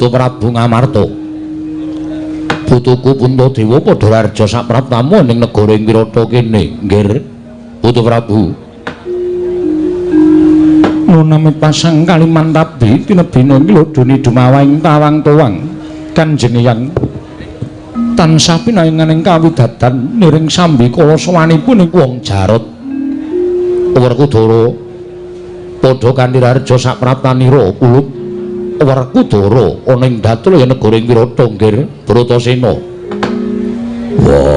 Putu Prabu Ngamarta. Putuku Puntadewa padha raja sapraptamu ning negara ing Wirata kene, nggir. Putu Prabu. Nunami pasang Kalimantabi tinebina iki lodone dumawaing tawang-towang Kanjeng Eyang tansah pinayenganing kawidadan niring sambikala sowanipun ing wong Jarot. Werkudara padha kanthi raja sapraptanira kulup Werkudara ana ing Datulaya negara ing Wirata nggir Bratasena. Wah.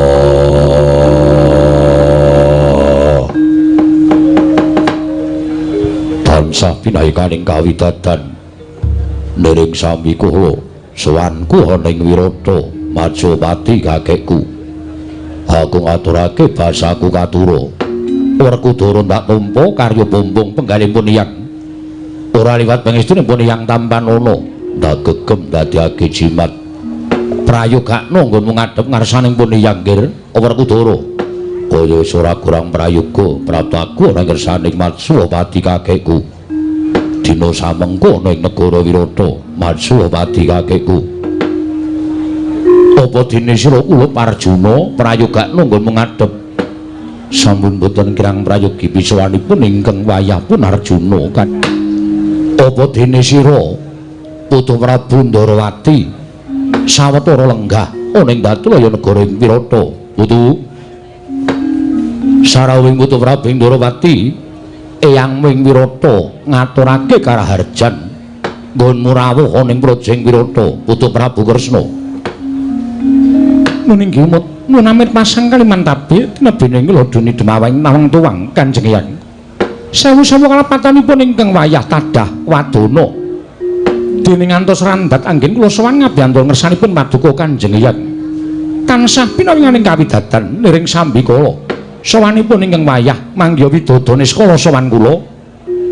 Tansah pinayenganing kawidadan niring sambikala sowanku ana ing Wirata Majapati kakekku. Aku ngaturake basaku katura. Werkudara ndak tampa karya bumbung penggalipun Eyang. Ora liwat pangestunipun Eyang Tampanana ndak gegem ndadekake jimat. Prayogakno nggonmu ngadhep ngarsanipun Eyang nggir Werkudara. Kaya wis ora kurang prayoga praptaku ana ngersaning Matswapati kakekku. Dina samengko ana ing negara Wirata Matswapati kakekku. Apa dene sira kulup Arjuna prayogakno nggonmu ngadhep? Sampun boten kirang prayogi pisawanipun ingkang wayah pun Arjuna kan. Apa dene sira Putu Prabu Ndarawati sawetara lenggah ana ing Datulaya negara ing Wirata? Putu sarawuhing Putu Prabu Ndarawati eyang ing Wirata ngaturake karaharjan nggonmu rawuh ana ing praja ing Wirata Putu Prabu Kresna. Nuning umut nunamit pasang Kalimantabi tinebene ing lodone dumawaing nawang tuwang Kanjeng Eyang. Sewu-sewu kalepatanipun ingkang wayah tadah wadana. Dene ngantos randhat anggen kula sowan ngabyanto ngersanipun paduka Kanjeng Eyang. Tansah pinaringaning kawidadan niring sambikala. Sowanipun ingkang wayah manggiha widodane skala sowan kula.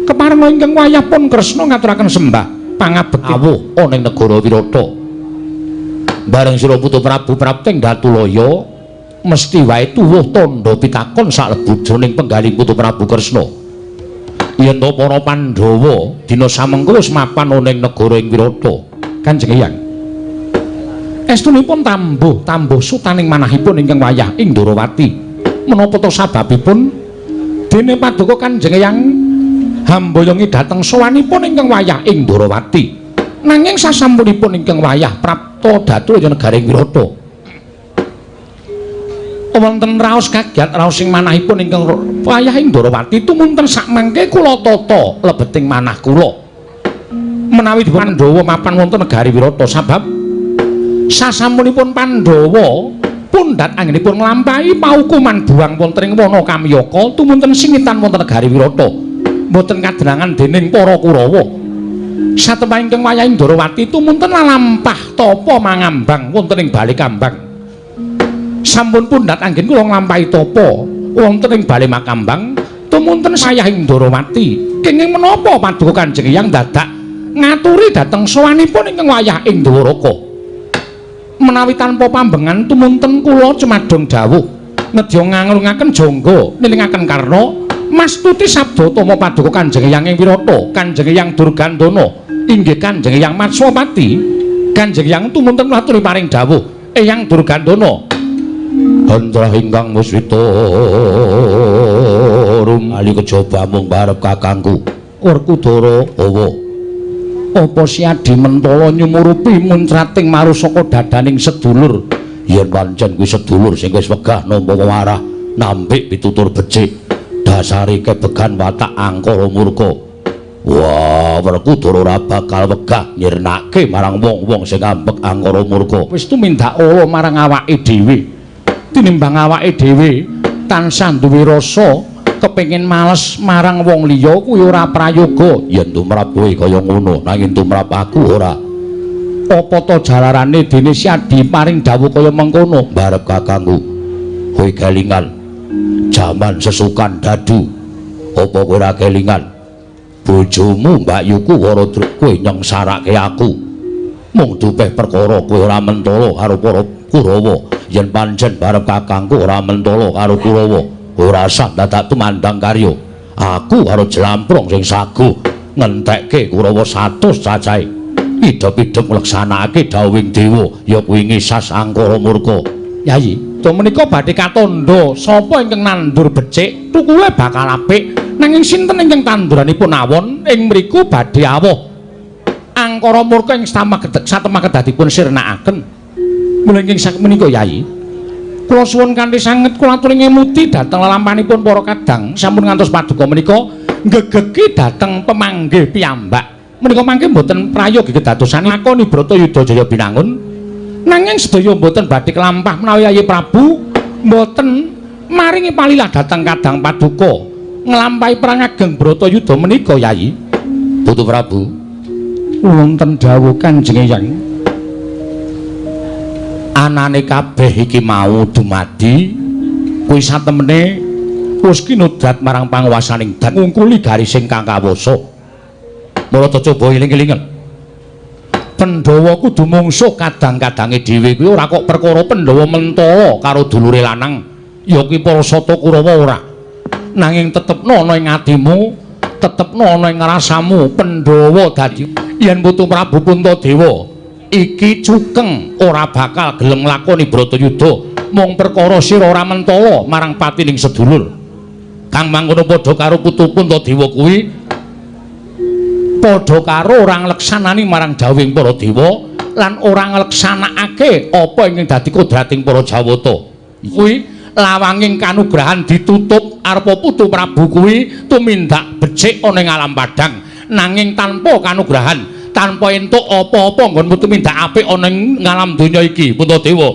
Keparenga ingkang wayah pun Kresna ngaturaken sembah pangabekti awuh ana ing negara Wirata. Bareng sira Putu Prabu prapting Datulaya mesti wae tuwuh tandha pitakon salebu jroning penggalih Putu Prabu Kresna. Yen to para Pandhawa dina samengko wis mapan ana ing negara ing Wirata. Kanjeng Eyang. Estunipun tambuh-tambuh sutaning manahipun ingkang wayah ing Ndorowati. Menapa to sababipun dene paduka Kanjeng Eyang hamboyongi dhateng sowanipun ingkang wayah ing Ndorowati. Nanging sasampunipun ingkang wayah prapta Datulaya negara ing Wirata. Wonten raos kagiat raos ing manahipun ingkang wayah ing Ndorowati tumunten sakmangke kula tata lebeting manah kula. Menawi dipun Pandhawa mapan wonten negari Wirata sabab sasampunipun Pandhawa pundhat anggenipun nglampahi paukuman buang wonten ing wana Kamyaka tumunten singitan wonten negari Wirata. Mboten kadenangan dening para Kurawa. Satemah ingkang wayah ing Ndorowati tumunten lalampah tapa mangambang wonten ing Bale Kambang. Sampun pundhat anggen kula nglampahi tapa wonten ing Bale Makambang tumunten sayah ing Ndorowati. Kenging menapa paduka Kanjeng Eyang dadak ngaturi dhateng sowanipun ingkang wayah ing Dwaraka? Menawi tanpa pambengan tumunten kula cemadong dawuh nedya ngangrungaken jangga nilingaken Karna mastuti sabda tama paduka Kanjeng Eyang ing Wirata, Kanjeng Eyang Durgandana inggih Kanjeng Eyang Matswapati. Kanjeng Eyang tumunten aturi paring dawuh Eyang Durgandana. Hantra ingkang muswita rum ali kejaba mung barep kakangku Werkudara. Awa apa Siadi Mentala nyumurupi muncrating marusaka dadaning sedulur? Yen pancen kuwi sedulur sing wis wegah nampa wewarah nambik pitutur becik dasare kebegan watak angkara murka. Wah, Werkudara ora bakal wegah nyirnake marang wong-wong sing ambek angkara murka. Wis tumindak ala marang awake dhewe. Tinimbang awake dhewe tansah duwe rasa kepengin males marang wong liya kuwi ora prayoga. Yen tumrap kowe kaya ngono, nanging tumrap aku ora. Apa to jalarane dene Siadi paring dawuh kaya mengkono? Barep kakangku. Kowe kelingan jaman sesukan dadu. Apa kowe ora kelingan? Bojomu Mbak Yuku Waradra kowe nyengsarake aku. Mung dupeh perkara kowe ora mentala karo para Kurawa. Yen pancen barep kakangku ora mentala karo Kurawa, ora sah dadak tumandang karya. Aku karo Jlamprong sing saguh ngentekke Kurawa 100 cacahe. Idhep-idhep ngleksanakake dawuhing dewa ya kuwi ngisas angkara murka. Yayi, to menika badhe katandha sapa ingkang nandur becik tukule bakal apik, nanging sinten ingkang tanduranipun awon ing mriku badhe awoh. Angkara murka ing satemah kedadipun sirnakaken. Mula ingkang sakmenika Yayi, kula suwun kanthi sanget kula aturi ngemuti dhateng lelampanipun para kadang sampun ngantos paduka menika nggegegi dhateng pemanggih piyambak. Menika mangke mboten prayogi kedadosan lakoni Bratayuda Jaya Binangun, nanging sedaya mboten badhe kelampah menawi Yayi Prabu mboten maringi palilah dhateng kadang paduka nglampahi perang ageng Bratayuda menika Yayi. Putu Prabu, wonten dawuh Kanjeng Eyang, anane kabeh iki mau dumadi kuwi satemene wis kinodrat marang panguwasaning dan ngungkuli garis ingkang kawasa. Mula coba eling-elingen, Pandhawa kudu mungsuh kadang-kadange dhewe kuwi ora kok perkara Pandhawa mentala karo dulure lanang ya kuwi para Sata Kurawa ora, nanging tetepno ana ing atimu, tetepno ana ing rasamu Pandhawa dadi yen Putu Prabu Puntadewa iki cukeng ora bakal gelem nglakoni Bratayuda mung perkara sira ora mentala marang patining sedulur. Kang mangkono padha karo Putu Puntadewa kuwi padha karo ora ngleksanani marang dawuhing para dewa lan ora ngleksanakake apa ingkang dadi kodrating para Jawata. Kuwi lawanging kanugrahan ditutup arepa Putu Prabu kuwi tumindak becik ana ing alam padhang, nanging tanpa kanugrahan, tanpa entuk apa-apa nggonmu tumindak apik ana ing alam donya iki. Puntadewa,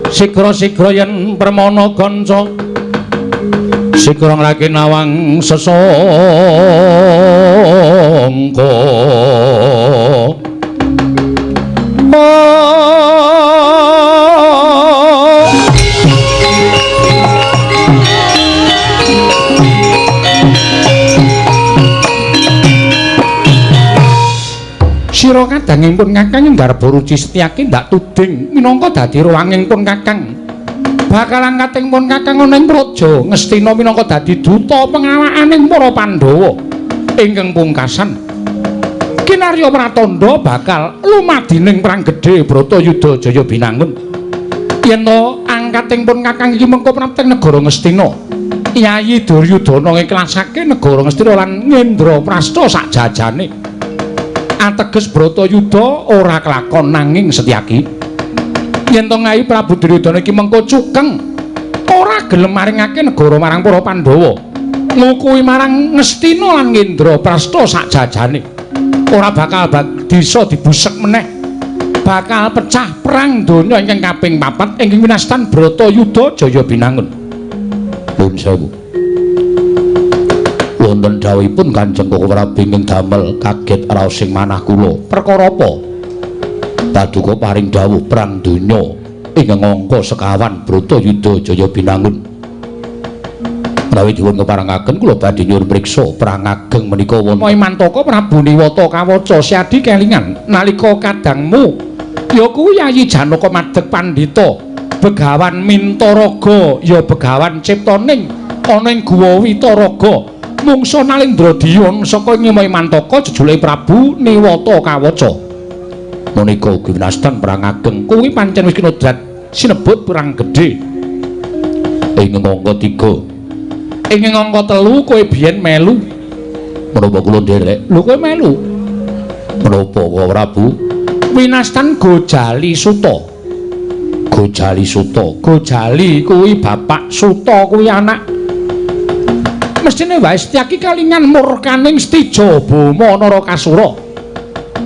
sigra-sigra yen permana kanca sigra nglaki nawang sesangka. Sira kadanging pun kakang nggarba ruci Setyaki ndak tuding minangka dadi ruwanging pun kakang. Bakal angkating pun kakang ana ing praja Ngastina minangka dadi duta pengawakaning para Pandhawa. Ingkang pungkasan kinarya pratandha bakal lumadining perang gedhe Bratayuda Jaya Binangun. Yen to angkating pun kakang iki mengko prapting negara Ngastina, Yayi Duryudana ngiklasake negara Ngastina lan Ngendraprasta sak jajane. Ateges Bratayuda ora kelakon nanging Setyaki yen to Ngayi Prabu Duryudana iki mengko cukeng ora gelem maringake negara marang para Pandhawa, ngukuhi marang Ngastina lan Ngendraprasta sak jajane, ora bakal bisa dibusek meneh, bakal pecah perang donya ingkang kaping 4 ingkang winastan Bratayuda Jaya Binangun. Nuwun sewu. Wonten dawuhipun Kanjeng Koko Prabu ingkang damel kaget raosing manah kula. Perkara apa? Paduka paring dawuh perang donya ingkang angka sekawan Bratayuda Jaya Binangun. Menawi dipun keparengaken kula badhe nyuwun priksa perang ageng menika wonten Mantaka Prabu Niwata kawaca Syadi kelingan nalika kadangmu ya kuwi Yayi Janaka madeg pandhita Begawan Mintaraga ya Begawan Ciptaning ana ing Guwa Witaraga mungsuh Nalendra Diyan saka Nyai Mantaka jejule Prabu Niwata kawaca. Menika ugi winastan perang ageng kuwi pancen wis kinodrat sinebut perang gedhe. Ing angka 3, ing angka 3 kowe biyen melu. Menapa kula nderek? Lho kowe melu. Menapa kok Prabu? Winastan Gojali Suta. Gojali Suta. Gojali kuwi bapak, Suta kuwi anak. Mestine wae Setyaki kalingan murkaning Stija Boma Narakasura.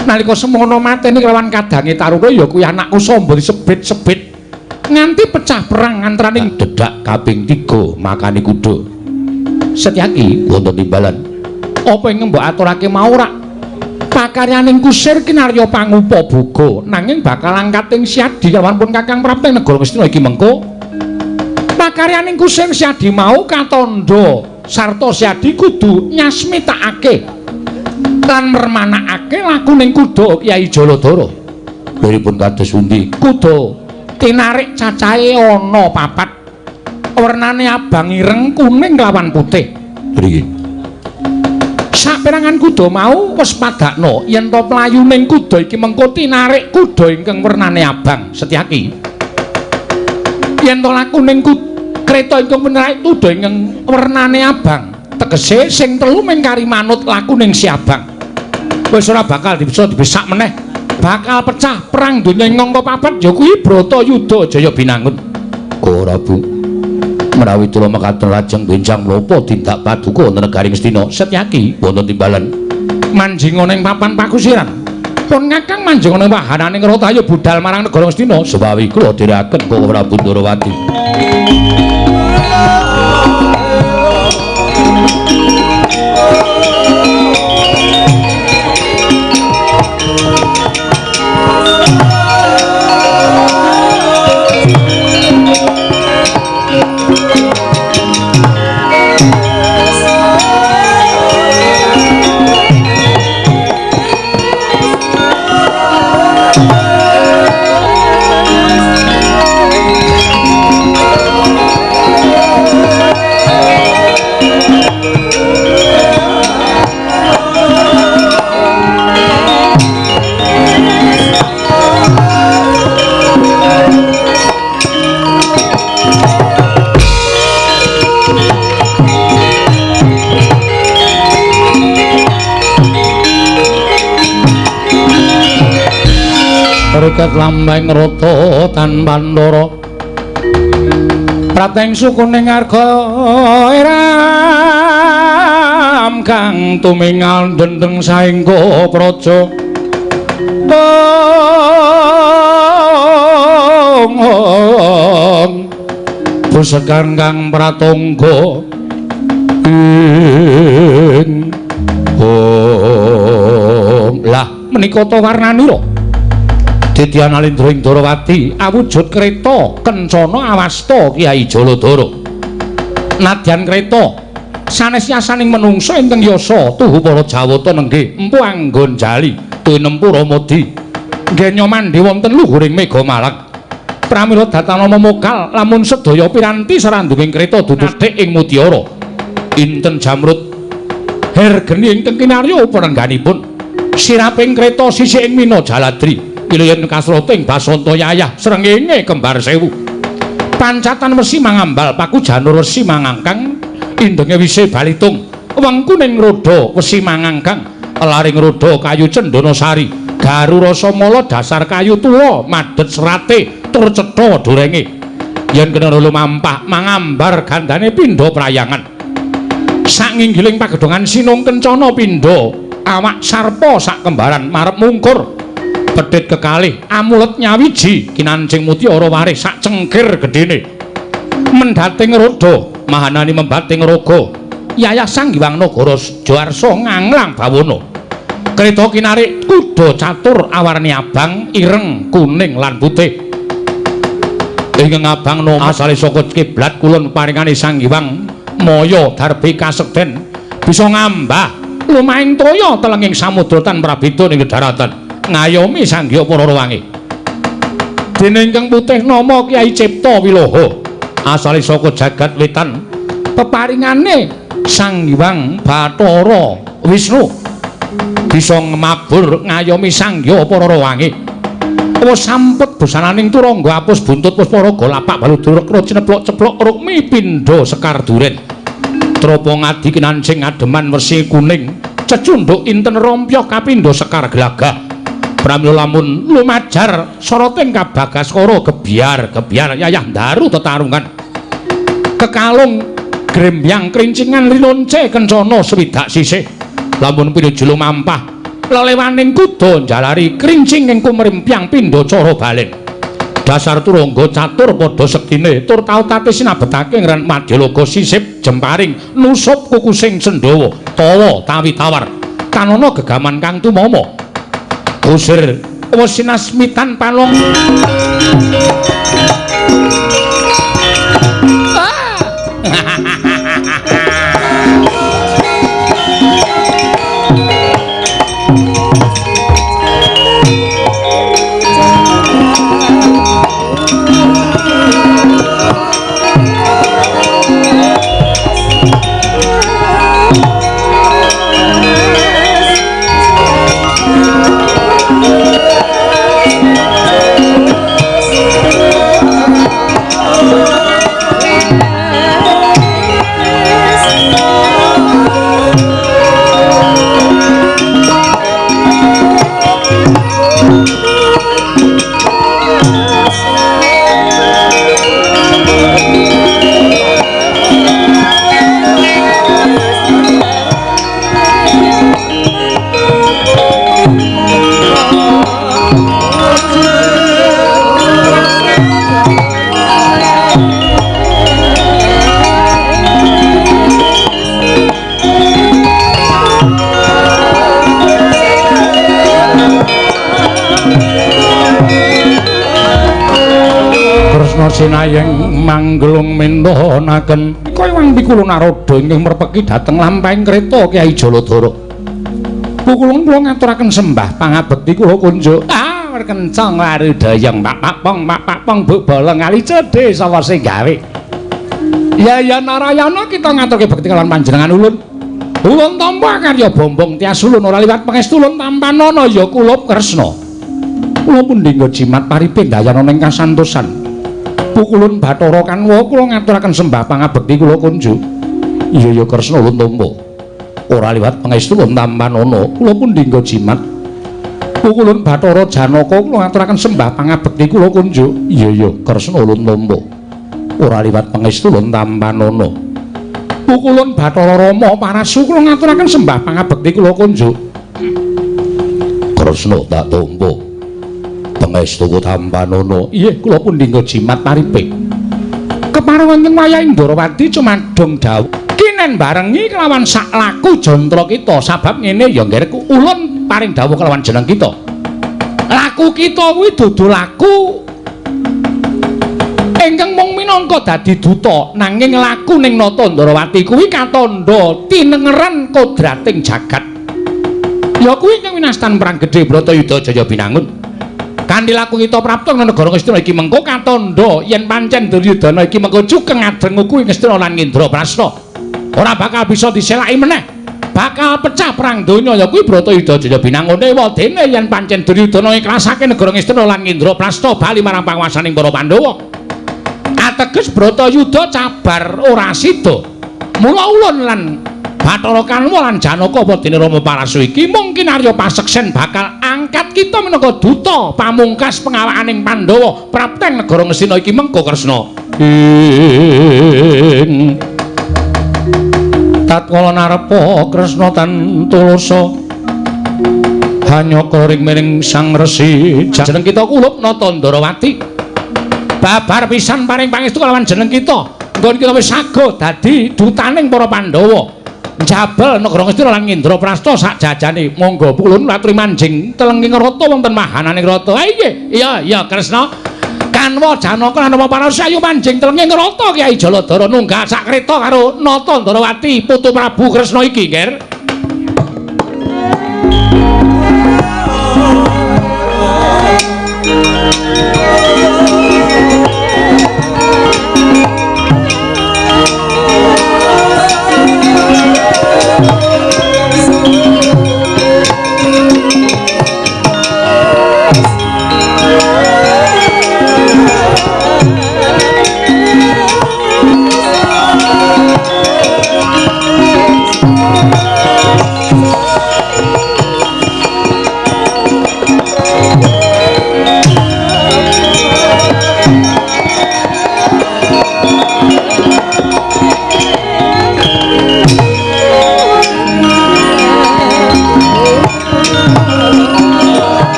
Nalika semono mateni kelawan kadange Taruna ya kuwi anakku Samba disebit-sebit nganti pecah perang antaraning dedak kaping 3 makani kuda. Setyaki wonten timbalan. Apa ing mbok aturake mau rak pakaryaning kusir kinarya pangupa boga, nanging bakal angkating Syadi lawan pun kakang prapting negara Ngastina iki mengko. Pakaryaning kusir Syadi mau katandha sarta Syadi kudu nyasmitakake lan mermanakake lakuning kuda Kyai Jaladara. Liripun kados pundi? Kuda tinarik cacahe ana 4, wernane abang ireng, kuning lawan putih. Mriki. Saperangan kuda mau wis padakno yen to mlayuning kuda iki mengko tinarik kuda ingkang wernane abang Setyaki. Yen to lakuning kreta ingkang menarik kuda ingkang wernane abang, tegese sing telu mengkari manut lakuning si abang. Wis ora bakal bisa dibesak meneh, bakal pecah perang donya ing angka papat ya kuwi Bratayuda Jaya Binangun. Ora Bu, menawi kula mekaten lajeng benjang menapa tindak paduka wonten negari Ngastina Setyaki wonten timbalan manjinga ning papan pakusiran. Pun kakang manjinga ning wahananing Ratayu budal marang negara Ngastina sewawi kula dherekaken Koko Prabu Ndorowati. Rekat lambang rata tan pandara prateng sukuning arga eram kang tumingal dendeng saengga praja. Ong pusekan kang pratangga ing ong. Lah menika ta warnanira Dityan Alindra ing Darawati awujud kreta kencana awasta Kyai Jaladara. Nadyan kreta sanes yasaning menungsa ingkang yasa tuhu para Jawata nenggih empu anggon jali tinempu Ramadi nggenya mandhi wonten luhuring Mega Malang. Pramila datanama mokal lamun sedaya piranti sarandunging kreta dudu thik ing mutiara. Inten jamrut hergeni ingkang kinarya uparengganipun siraping kreta sisih ing Mina Jaladri. Wilayan kasrata ing Basanta yayah srengenge kembar sewu. Pancatan wesi mangambal paku janur wesi mangangkang indenge wise balitung wengkuning roda wesi mangangkang laring roda kayu cendana sari garu rasa mala dasar kayu tuwa madhet serate tur cetha durenge yen kena lumampah mangambar gandane pindha prayangan sak nginggiling pagedhongan sinung kencana pindha awak sarpa sak kembaran marep mungkur pedhit kekalih amulet nyawiji kinancing mutiara warih sak cengkir gedene mendhating roda mahanani membating raga yayah Sang Hyang Nagara Jawarsa nganglang bawana kreta kinarik kuda catur awarni abang ireng kuning lan putih ingkang abang nama asale saka kiblat kulon paringane Sang Hyang Maya darbi kasekten bisa ngambah lumahing toya telenging samudra tan prabida ning daratan ngayomi sanghyang para rawange. Dene ingkang putih nama Kyai Cipta Wiloha asale saka jagat wetan peparingane Sang Hyang Bathara Wisnu bisa ngemabur ngayomi sanghyang para rawange. Wis sampet bosananing turangga apus buntut puspa raga lapak baludur rekra cineplok-ceplok rukmi pindha sekar duren tropo ngadi kinancing ademan wersi kuning cecunduk inten rompyoh kapindha sekar glagah. Pramila lamun lumajar soroting kabagaskara gebyar gebyar yayah daru tetarungan kekalung grembyang krincingan rinonce kencana swidak sisih lamun pinuju lumampah lelewaning kuda njalari krincing ing kumrempyang pindha cara balen dasar turangga catur padha sektine tur tautate sinabetake ngren madyaloga sisip jemparing nusup kukusing sendhawa tawa tawi tawar tanana gegaman kang tumama kusir wis sinasmitan palong. Kresna sinayeng manggelung mentonaken kaya wang pikula Narada ingkang merpeki dhateng lampahing kreta Kyai Jaladara. Pukulun kula ngaturaken sembah pangabekti kula kunjuk. Ah, kencang warudayang pak pong pak pong buk bolong ali cedhe sapa sing gawe. Ya ya Narayana kita ngaturke bekti kalawan panjenengan ulun. Ulun tampa karya bombong tias ulun ora liwat pangestu ulun tampanana ya kula Kresna. Kula pundhingga jimat paripe ndayana ing kasantosan. Pukulun Bathara Kanwa kula ngaturaken sembah pangabekti kula kunjuk. Iya ya Kresna ulun tampa. Ora liwat pangestu ulun tampanana kula pundhingga jimat. Pukulun Bathara Janaka kula ngaturaken sembah pangabekti kula kunjuk. Iya ya Kresna ulun tampa. Ora liwat pangestu ulun tampanana. Pukulun Bathara Rama Parasu kula ngaturaken sembah pangabekti kula kunjuk. Kresna tak tampa. Pangestuku tampanana. Inggih kula pundhingga jimat paripe. Kepareng wonten wayah Ndrawati cumadung dawuh kinen barengi kelawan sak laku jantra kita sabab ngene ya nggerku ulun paring dawuh kelawan jeneng kita. Laku kita kuwi dudu laku ingkang mung minangka dadi duta nanging laku ning Nata Ndrawati kuwi katandha tinengeran kodrating jagat. Ya kuwi ingkang winastan perang gedhe Bratayuda Jaya Binangun. Kanthi laku kita prapta nang negara Ngastina iki mengko katandha yen pancen Duryudana iki mengko cukeng adrengu kuwi Ngastina lan Indraprasta. Ora bakal bisa diselaki meneh. Bakal pecah perang donya ya kuwi Bratayuda Jaya Binangun. Ewadene yen pancen Duryudana ikhlasake negara Ngastina lan Indraprasta bali marang panguwasaning para Pandhawa. Ateges Bratayuda cabar ora sida. Mula ulun lan Bathara Kanwa lan Janaka apa dene Rama Parasu iki mungkin Arya Paseksen bakal angkat kita minangka duta pamungkas pengawakaning Pandhawa prapteng negara Ngastina iki mengko Kresna. Ing tatkala narepa Kresna tan tulusa hanyaka ring miring Sang Resi jeneng kita kulup Nata Ndrawati. Babar pisan paring pangestu kalawan jeneng kita. Nggon kita wis sago dadi dutaning para Pandhawa. Jabel negara Ngastina lan Indraprasta sak jajane. Monggo ulun aturi manjing telenging rata wonten mahananing rata. Ha iya, iya iya Kresna. Kanwa Janaka lan Rama Parasu ayo manjing telenging rata Kyai Jaladara nunggak sak kreta karo Nata Ndrawati putu Prabu Kresna iki, Nger.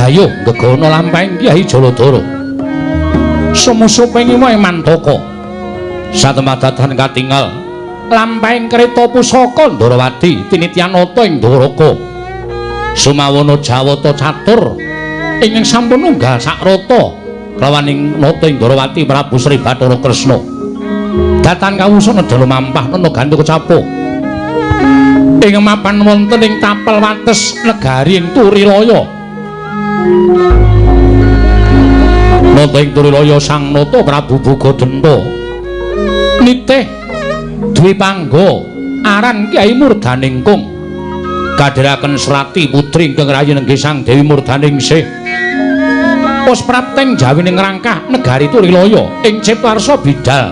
Gayuh gegono lampahing Kyai Jaladara. Sumusuping iwae mantaka. Satemadatan katingal lampahing kreta pusaka Ndrawati tinityan nata ing Dwaraka. Sumawana Jawata catur ingkang sampun nunggal sakrata kelawan ing nata ing Ndrawati Prabu Sri Bathara Kresna. Datan kawusa nedha lumampah nana gantu kecapo. Ing mapan wonten ing tapel wates negari ing Turilaya. Nata ing Turilaya Sang Nata Prabu Bugadenta nitih Dwipangga aran Kyai Murdaningkung kadheraken Srati putri ingkang rayi nenggih Sang Dewi Murdaningsih. Pos prapteng jawining rangkah negari Turilaya ing Ciptarsa bidal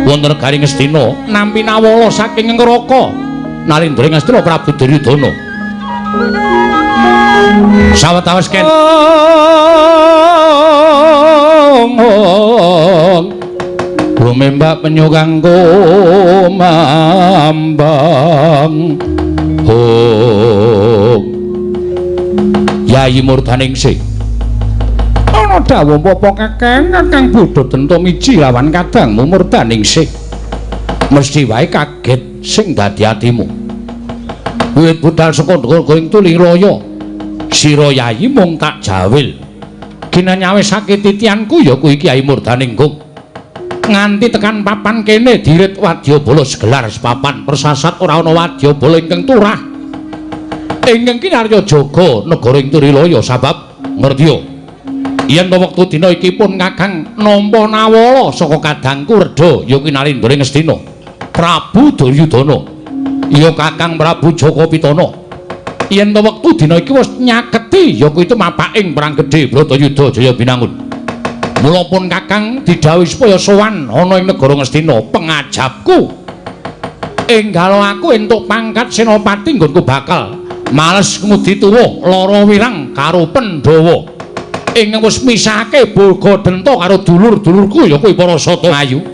wonten negari Ngastina nampi nawala saking Ngraka Nalindra Ngastina Prabu Duryudana. Sawetawis ken Rumembak penyu kang kumambang. Hong Yayi Murdaningsih, ana dawuh apa Kakang? Kakang Bodho Denta miji lawan kadangmu Murdaningsih. Mesti wae kaget sing dadi atimu. Wiwit budal saka ndhuwur ing Tuliraya, sira Yayi mung tak jawil. Ginanyawisake titianku ya kuwi Kyai Murdaninggung. Nganti tekan papan kene dirit wadyabala segelar sepapan persasat ora ana wadyabala ingkang turah. Ingkang kinarya jaga negara ing Turilaya sabab ngertiya yen to wektu dina iki pun Kakang nampa nawala saka kadangku Redha ya kuwi Narendra Ngastina Prabu Duryudana ya Kakang Prabu Jaka Pitana. Yen to wektu dina iki wis nyaketi ya kuwi tumapaking perang gedhe Bratayuda Jaya Binangun. Mula pun Kakang didhawuhi supaya sowan ana ing negara Ngastina pengajapku. Enggalo aku entuk pangkat senopati nggonku bakal males ngudi tuwa lara wirang karo Pandhawa. Ingkang wis misahake Boga Denta karo dulur-dulurku ya kuwi para Sata Ayu.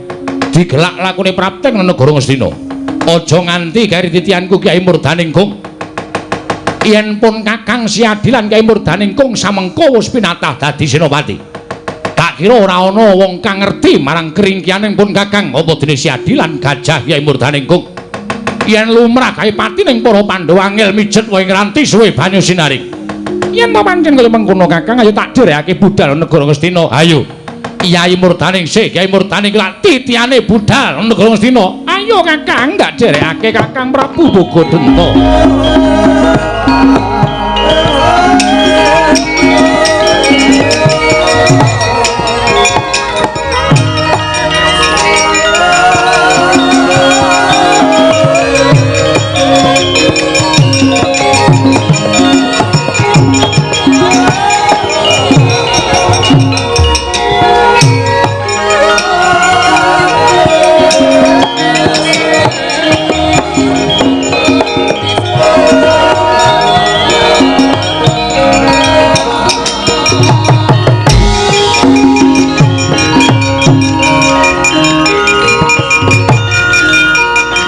Digelak lakune prapteng nang negara Ngastina. Aja nganti kari titianku Kyai Murdaninggung. Yen pun Kakang Siadilan Kyai Murdaninggung samengko wis pinatah dadi senopati. Tak kira ora ana wong kang ngerti marang keringkiane pun Kakang apa dene Siadilan Gajah Kyai Murdaninggung. Yen lumrah gawe pati ning para Pandhawa angel mijet wae ngranti suwe banyu sinaring. Yen to pancen kaya mengkono Kakang, ayo tak dherekake budal negara Ngastina. Ayo. Kyai Murdaningsih, Kyai Murdaning lak titiane budal negara Ngastina. Ayo Kakang, ndak dherekake Kakang Prabu Boga Denta.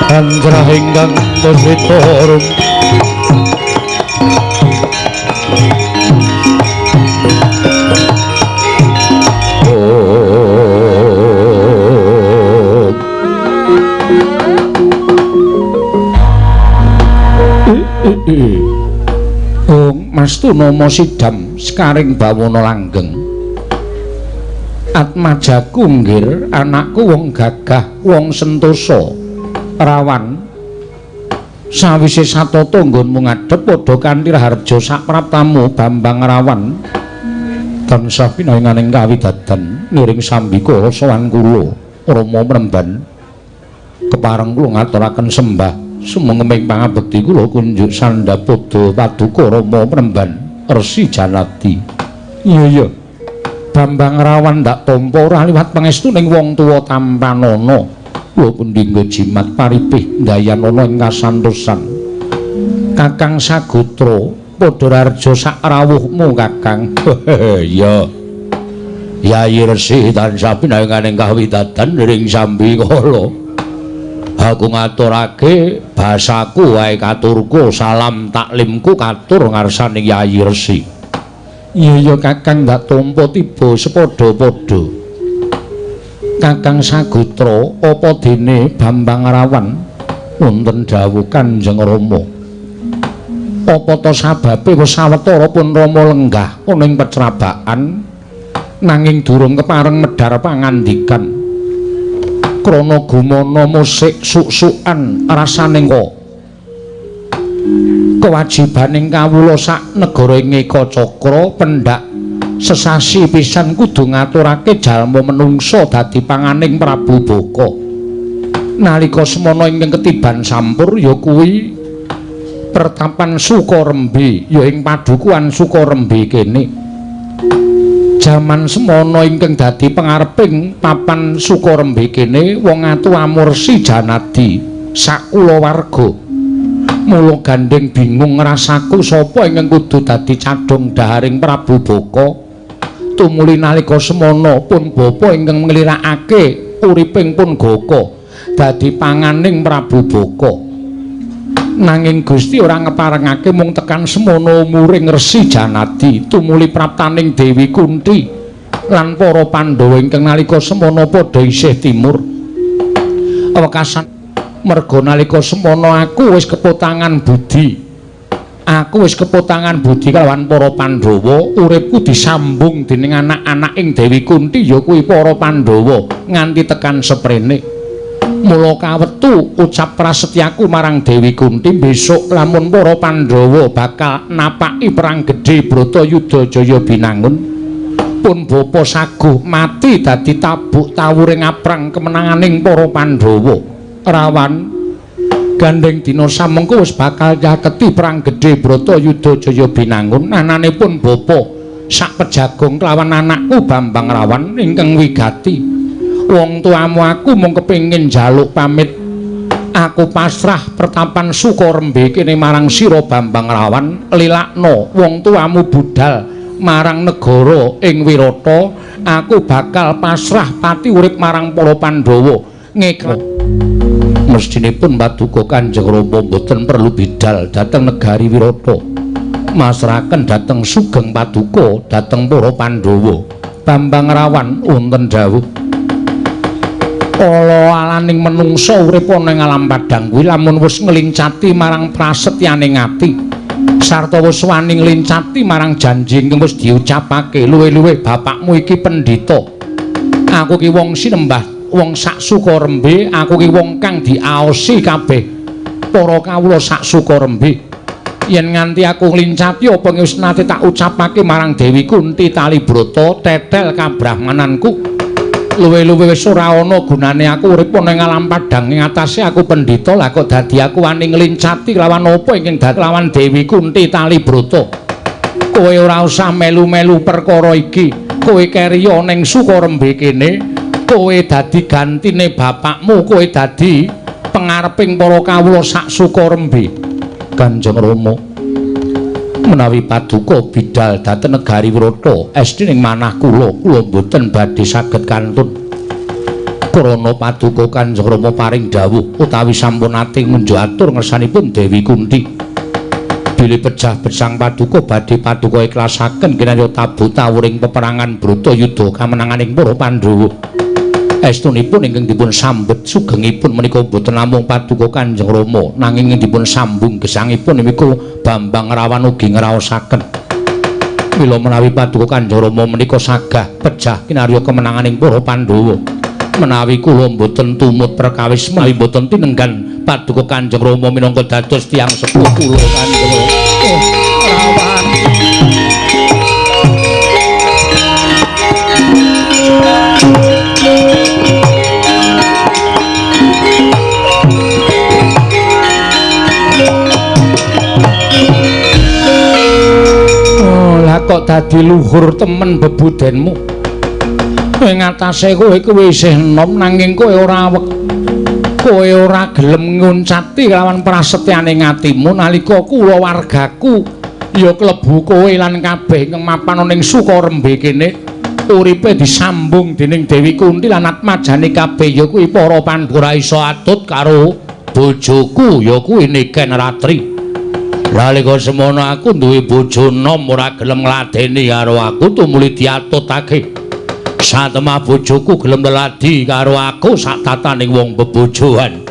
Anjrah ingkang tuswita rum Ong Mas Tunama sidam sekaring bawana langgeng. Atmajaku nggir anakku wong gagah wong sentosa rawan. Sawise satata nggonmu ngadhep padha kanthi raharja sapraptamu Bambang Rawan. Tansah pinaringaning kawidadan niring sambika sowan kula Rama Mremban. Kepareng kula ngaturaken sembah sumengeming pangabekti kula kunjuk sandhapada paduka Rama Mremban Resi Janadi. Iya iya Bambang Rawan ndak tampa ora liwat pangestu ning wong tuwa tampanana. Kula pundi nggo jimat paripih ndayanana ing kasantosan. Kakang Sagotra padha raharja sak rawuhmu Kakang. Iya. Yayi Resi tansah pinaringaning kawidadan ring sambikala. Aku ngaturake basaku wae katurku salam taklimku katur ngarsaning Yayi Resi. Iya iya Kakang ndak tampa tiba sepadha-padha. Kakang Sagotra apa dene Bambang Rawan wonten dawuh Kanjeng Rama. Apa ta sababe wis sawetara pun Rama lenggah ana ing pecrabakan nanging durung kepareng medhar pangandikan. Krana gumana musik suk-sukan rasaning kok kewajibaning kawula sak negara ing Ekacakra pendak sesasi pisan kudu ngaturake jalma menungsa dadi panganing Prabu Baka. Nalika semana ingkang ketiban sampur ya kuwi pertapan Sukarembe ya ing padukuhan Sukarembe kene. Jaman semana ingkang dadi pangareping papan Sukarembe kene wong atu Amursi Janadi sakulawarga. Mula gandeng bingung ngrasaku sapa ingkang kudu dadi cadhong daharing Prabu Baka. Tumuli nalika semana pun bapa ingkang nglirakake uriping pun Gaka dadi panganing Prabu Baka. Nanging Gusti ora ngeparengake mung tekan semono umuring Resi Janadi tumuli praptaning Dewi Kunti lan para Pandhawa ingkang nalika semono padha isih timur. Wekasan merga nalika semono aku wis kepotangan budi. Aku wis kepotangan budi kalawan para Pandhawa, uripku disambung dening anak-anaking Dewi Kunti ya kuwi para Pandhawa nganti tekan seprene. Mula kawetu ucap prasetyaku marang Dewi Kunti besok lamun para Pandhawa bakal napaki perang gedhe Bratayuda Jaya Binangun, pun bapa saguh mati dadi tabuk tawuring aprang kemenanganing para Pandhawa. Rawan gandeng dina samengko wis bakal nyaketi perang gedhe Bratayuda Jaya Binangun, anane pun bapa sak pejagong kelawan anakku Bambang Rawan ingkang wigati. Wong tuamu aku mung kepengin njaluk pamit, aku pasrah pertapan Sukarembe kene marang sira Bambang Rawan, lilakno wong tuamu budal marang negara ing Wirata, aku bakal pasrah pati urip marang para Pandhawa. Ngekra mestinipun paduka Kanjeng Rama mboten perlu bidal dhateng negari Wirata, masrahaken dhateng sugeng paduka dhateng para Pandhawa. Bambang Rawan wonten dawuh, ala alaning menungsa urip ana ing alam padhang kuwi lamun wis nglincati marang prasetyaning ati sarta wis wani nglincati marang janji ingkang wis diucapake, luwih-luwih bapakmu iki pendhita, aku ki wong sinembah, wong sak Sukarembe, aku ki wong kang diaosi kabeh para kawula sak Sukarembe. Yen nganti aku nglincati apa wis nate tak ucapake marang Dewi Kunti Talibrata tetel kabrahmananku, luwe-luwe wis ora ana gunane aku urip ana ing alam padhang, ing atase aku pendhita, lah kok dadi aku wani nglincati lawan apa ingkang dadi lawan Dewi Kunti Talibrata. Kowe ora usah melu-melu perkara iki, kowe keriya ning Sukarembe kene, kowe dadi gantine bapakmu, kowe dadi pengareping para kawula sak Sukarembe. Kanjeng Rama, menawi paduka bidal dhateng negari Wirata esti ning manah kula, kula mboten badhe saged kantun krana paduka Kanjeng Rama paring dawuh utawi sampun nate ngunjuk atur ngersanipun Dewi Kunti. Bilih pejah besang paduka badhe paduka ikhlasaken kinarya tabuh tawuring peperangan Bratayuda kamenanganing para Pandhawa. Estunipun ingkang dipun sambet sugengipun menika mboten namung paduka Kanjeng Rama, nanging dipun sambung gesangipun niku Bambang Rawan ugi ngraosaken. Mila menawi paduka Kanjeng Rama menika sagah pejah kinarya kemenanganing para Pandhawa, menawi kula mboten tumut perkawis menawi mboten tinenggan paduka Kanjeng Rama minangka dados tiyang sepuh kula Kanjeng Rawan. Kok dadi luhur temen bebudenmu? Ing atase kowe kuwi isih enom nanging kowe ora kowe ora gelem nguncati lawan prasetyane atimu nalika kula wargaku ya klebu kowe lan kabeh ingkang mapan ning Sukarembe kene uripe disambung dening Dewi Kunti lan atmajane kabeh ya kuwi para Pandhawa iso atut karo bojoku ya kuwi Niken Ratri. Nalika semono aku duwe bojo nom ora gelem ngladeni karo aku tumuli diatutake. Satemah bojoku gelem leladi karo aku sak tataning wong bebojoan.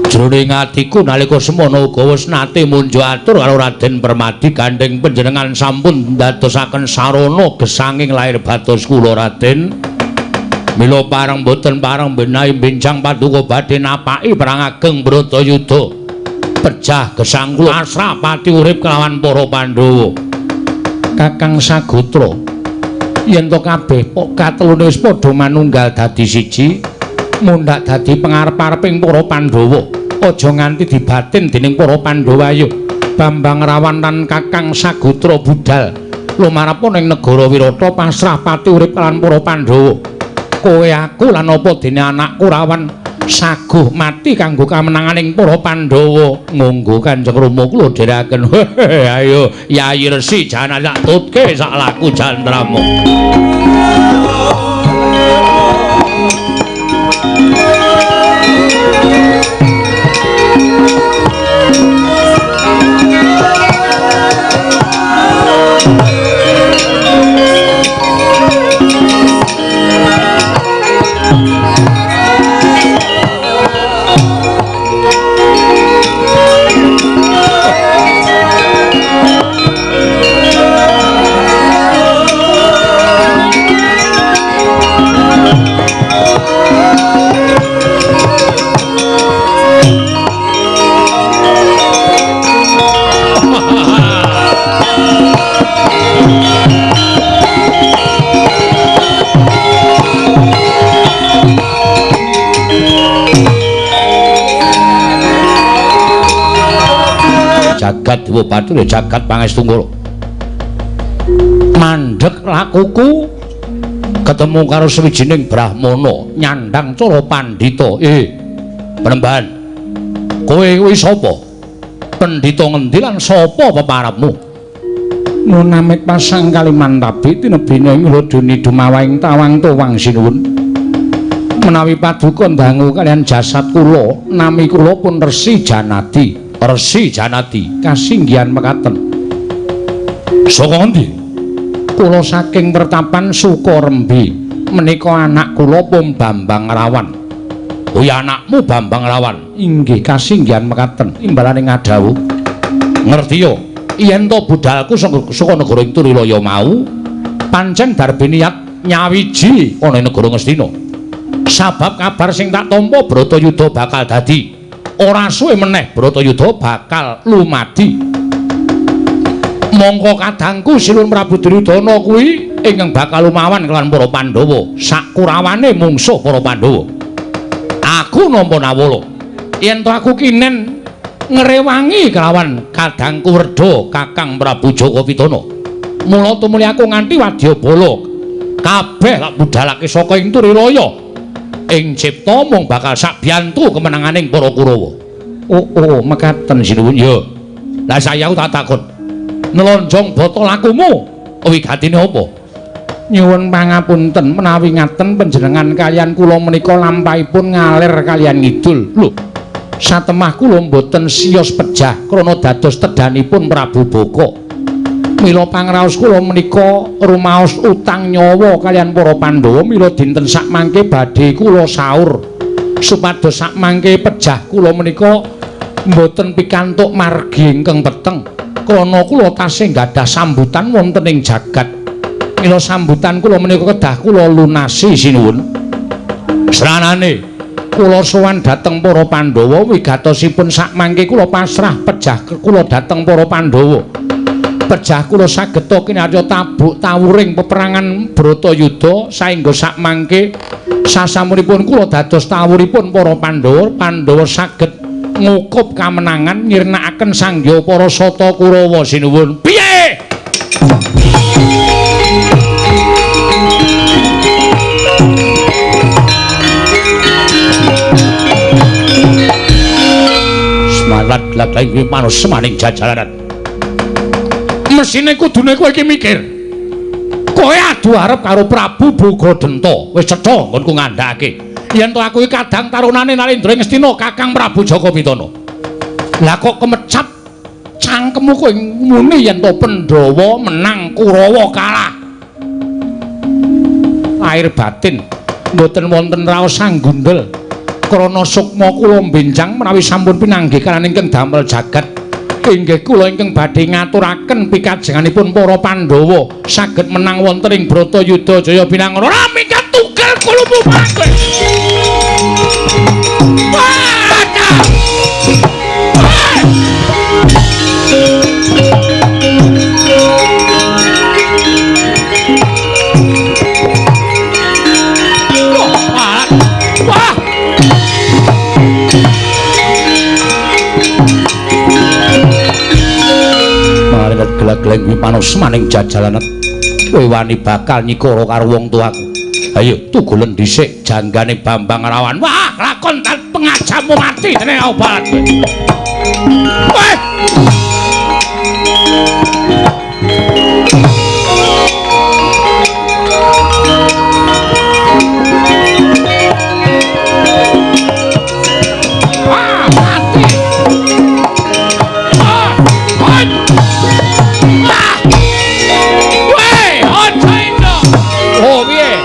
Jroning atiku nalika semono uga wis nate munjuk atur karo Raden Permadi gandeng panjenengan sampun ndadosaken sarana gesanging lair batos kula Raden. Mila pareng boten pareng benahi benjang paduka badhe napaki perang ageng Bratayuda. Pejah gesang kula asra pati urip kelawan para Pandhawa. Kakang Sagotra, yen to kabeh katelune wis padha manunggal dadi siji, mundhak dadi pengarep-areping para Pandhawa. Aja nganti dibatin dening para Pandhawa. Ayo Bambang Rawan lan Kakang Sagotra budal lumarep ning negara Wirata pasrah pati urip lan para Pandhawa. Kowe aku lan apa dene anakku Rawan saguh mati kanggo kamenanganing para Pandhawa. Monggo Kanjeng Rama kula dherekaken. Ayo Yayi Resi jangan tak tutke sak laku jantramu. jagat Dewa Bathara jagat Pangestu. Mandhek lakuku ketemu karo sawijining brahmana nyandang cara pandhita. Penembahan, kowe kuwi sapa? Pendhita ngendi lan sapa peparapmu? Nunamit pasang kalimantabi tinebina ing laduni dumawahing tawang tuwang sinuwun. Menawi paduka ndangu kalian jasad kula, nami kula pun Resi Janadi. Resi Janadi kasinggihan mekaten. Saka ngendi? Kula saking pertapan Sukarembi. Menika anak kula pun Bambang Rawan. Oh ya, anakmu Bambang Rawan. Inggih kasinggihan mekaten. Imbalane ngadhawuh. Ngerti yo, yen to budalku saka negara ing Turilaya mau pancen darbe niat nyawiji ana ing negara Ngastina. Sabab kabar sing tak tampa Bratayuda bakal dadi ora suwe meneh Bratayuda bakal lumadi. Mongko kadangku Sinuwun Prabu Duryudana kuwi ingkang bakal lumawan kelawan para Pandhawa, sakurawane mungsuh para Pandhawa. Aku nampa nawala yen to aku kinen ngrewangi kelawan kadangku Werda Kakang Prabu Jaka Pitana. Mula tumuli aku nganti wadyabala kabeh lak budalake saka ing Turilaya. Ing cipta mung bakal sakbiyantu kemenanganing para Kurawa. Oh, mekaten sinuwun ya. Lah saya aku tak takon. Nelonjong bata lakumu wigatine apa? Nyuwun pangapunten menawi ngaten panjenengan kaliyan kula menika lampahipun ngalir kaliyan ngidul. Lho, satemah kula mboten siyos pejah krana dados tedhanipun Prabu Baka. Mila pangraos kula menika rumaos utang nyawa kaliyan para Pandhawa, mila dinten sakmangke badhe kula saur supados sakmangke pejah kula menika mboten pikantuk margi ingkang peteng krana kula tasih gadah sambutan wonten ing jagat. Mila sambutan kula menika kedah kula lunasi sinuwun. Sranane kula sowan dhateng para Pandhawa wigatosipun sakmangke kula pasrah pejah kula dhateng para Pandhawa. Pejah kula sageta kinarya tabuk tawuring peperangan Bratayuda saengga sakmangke sasampunipun kula dados tawuripun para Pandhawa, Pandhawa saged ngukup kamenangan nyirnakaken sangya para Sata Kurawa sinuwun. Piye? Semangat lagi manus semaning jajalanan. Mesine kudune kowe iki mikir. Kowe adu arep karo Prabu Bogadenta. Wis cetha nggonku ngandhakake. Yen to aku iki kadang tarunane Narendra Ngastina Kakang Prabu Jaka Pitana. Lah kok kemecap cangkemmu kowe muni yen to Pandhawa menang Kurawa kalah. Lahir batin mboten wonten raos sanggundel. Krana sukma kula benjang menawi sampun pinanggih kaliyan ingkang damel jagat. Inggih kula ingkang badhe ngaturaken pikajenganipun para Pandhawa saged menang wonten ing Bratayuda Jaya Binangun. Ora minggat tugel kulumu mangke. Wah! Gelag-gelag wipanos maning jajalanet. Kowe wani bakal nyikara karo wong tuaku. Ayo tugulen dhisik janggane Bambang Rawan. Wah, lakon tan pengajamu mati dene obat kowe. Weh! Wah, mati. Ah, oh, piye?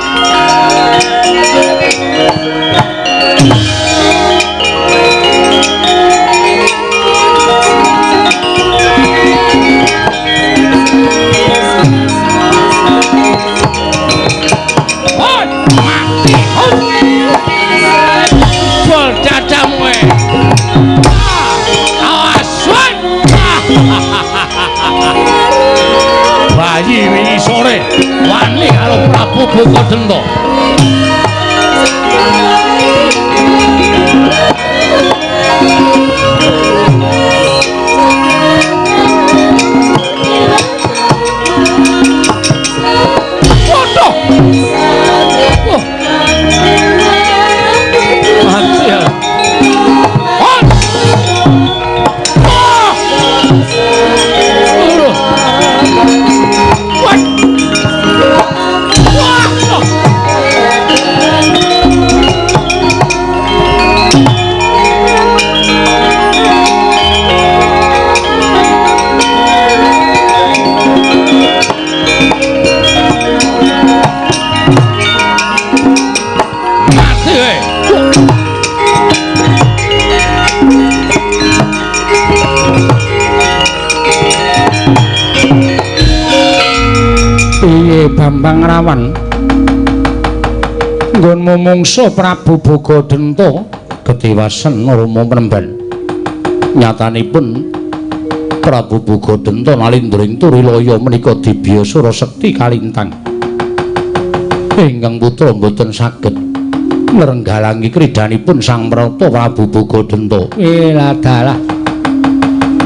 Bayi wingi sore wani karo Prabu Bogadenta. Piye Bambang Rawan? Nggonmu mungsuh Prabu Bogadenta ketiwasen Rama Mremban. Nyatanipun Prabu Bogadenta nalindra ing Turilaya menika dibyasura sekti kalintang. Ingkang putra mboten saged ngrenggalangi kridhanipun Sang Prata Prabu Bogadenta. Dalah.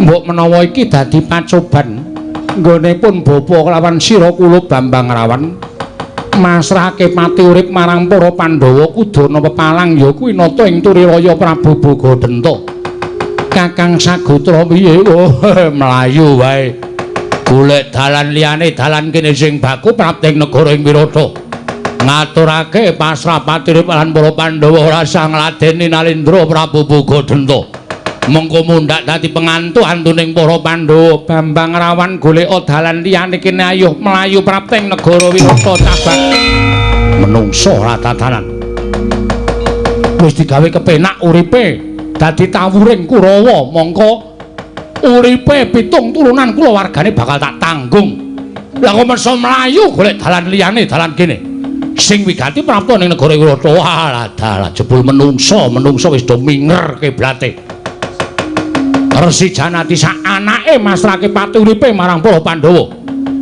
Mbok menawa iki dadi pacoban nggonipun bapa kelawan sira kula Bambang Rawan masrahake pati urip marang para Pandhawa kudana pepalang ya kuwi nata ing Turilaya Prabu Bogadenta. Kakang Sagotra piye? Oh, mlayu wae. Golek dalan liyane, dalan kene sing baku prapting negara ing Wirata. Ngaturake pasrah pati urip lan para Pandhawa ora usah ngladeni Nalindra Prabu Bogadenta. Mengko mundhak dadi pengantu antuning para Pandhawa. Bambang Rawan golek dalan liyane kene ayuh mlayu prapting negara Wirata cabang. Menungso ora tatanan. Wis digawe kepenak uripe dadi tawuring Kurawa, mongko uripe pitung turunan kulawargane bakal tak tanggung. Lah kok meso mlayu golek dalan liyane, dalan kene. Sing wigati prapta ning negara Wirata. Walah dalah jebul menungso, menungso wis do minger kiblate. Resi Janati sak anake masrahke pati uripe marang para Pandhawa.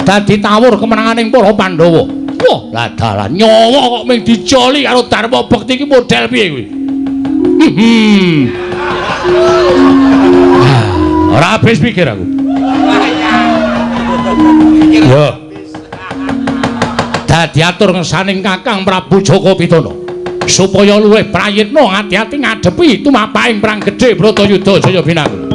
Dadi tawur kemenanganing para Pandhawa. Wah, lah dalah nyawa kok mung dijoli karo Dharma Bekti iki model piye kuwi? Ora habis pikir aku. Yo. Dadi atur ngersaning Kakang Prabu Jaka Pitana supaya luwih prayitna ati-ati ngadepi tumapahing perang gedhe Bratayuda Jaya Binangun.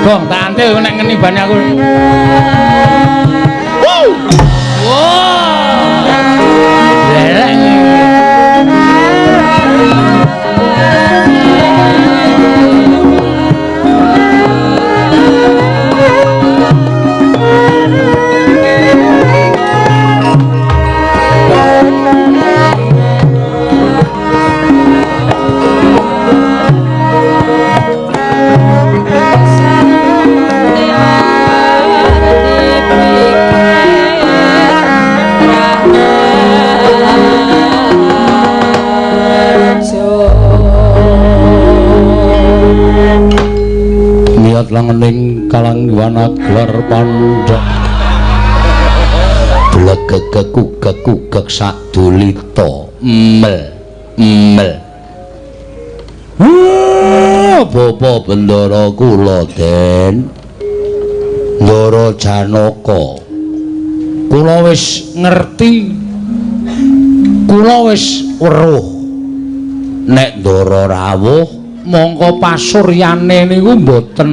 Gong, tak antil nek ngeni ban aku. Wow. Wow. Lelek. Jagat langening kalangwan gelar pandhak blegegek kugek sadulita mel mel. Bapa Bendara kula Den Ndara Janaka, kula wis ngerti, kula wis weruh nek Ndara rawuh mongko pasuryane niku mboten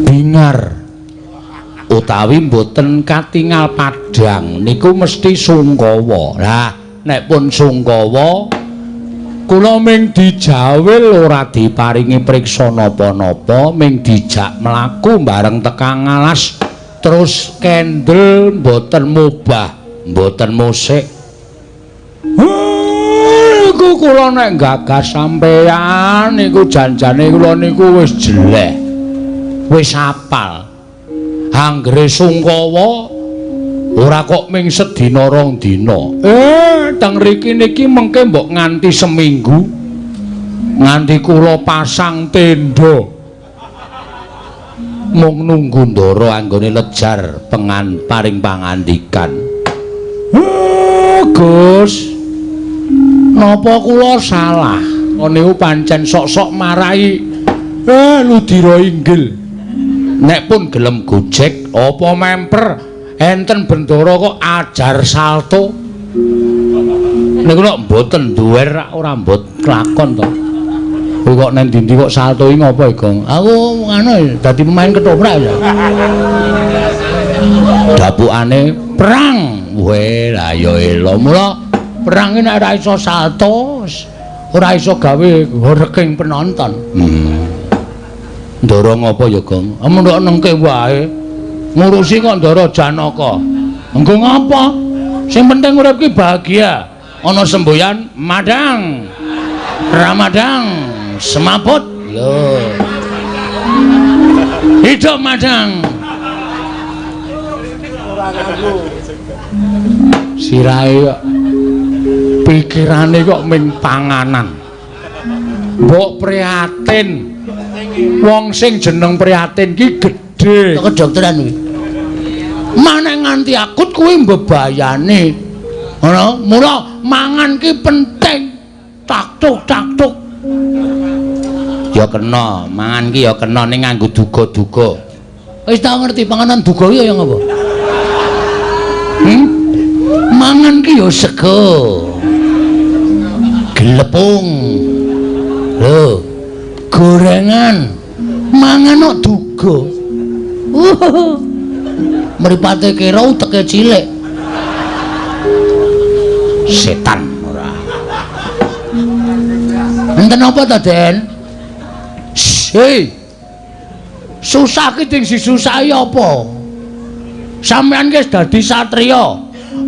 bingar utawi mboten katingal padhang, niku mesti sungkawa. Lah nek pun sungkawa kula ming dijawil ora diparingi priksa napa-napa, ming dijak mlaku bareng tekang alas terus kendel mboten mubah, mboten musik. Niku kula nek gagas sampeyan niku janjane kula niku wis jeleh, wis apal. Anggere sungkawa ora kok ming sedina rong dina. Teng riki niki mengke mbok nganti seminggu, nganti kula pasang tenda. Mung nunggu Ndara anggone lejar pengan paring pangandikan. Gus, napa kula salah? Niku pancen sok-sok marai ludira inggil. Nek pun gelem gojek apa memper enten Bendara kok ajar salto. Niku nek mboten duwer ora mbot kelakon to. Kowe kok nang ndi kok salto iki ngopo, Gong? Aku ngono dadi pemain ketoprak ya. Dapukane perang. Weh, lah ya elo. Mula perang iki nek ora iso salto, ora iso gawe horeking penonton. Ndara ngopo ya, Gong? Mendhok nengke wae. Ngurusi kok Ndara Janaka. Engko ngapa? Sing penting urip ki bahagia. Ana semboyan madang. Ramadang semaput. Lho. Hidup madang. Sirahe kok pikirane kok ming panganan. Mbok prihatin. Wong sing jeneng prihatin ki gedhe. Kedokteran kuwi. Maneh nganti akut kuwi mbebayani. Ngono, mula mangan ki penting. Taktuk taktuk. Ya kena, mangan ki ya kena ning nganggo duga-duga. Wis tau ngerti panganan duga ki ya ngapa? Mangan ki ya sego. Glepung. Lho, gorengan. Mangan kok duga. Mripate kira uteke cilik. Setan ora. Enten apa ta, Den? Hei. Susah ki sing disusahi apa? Sampeyan ki wis dadi satriya.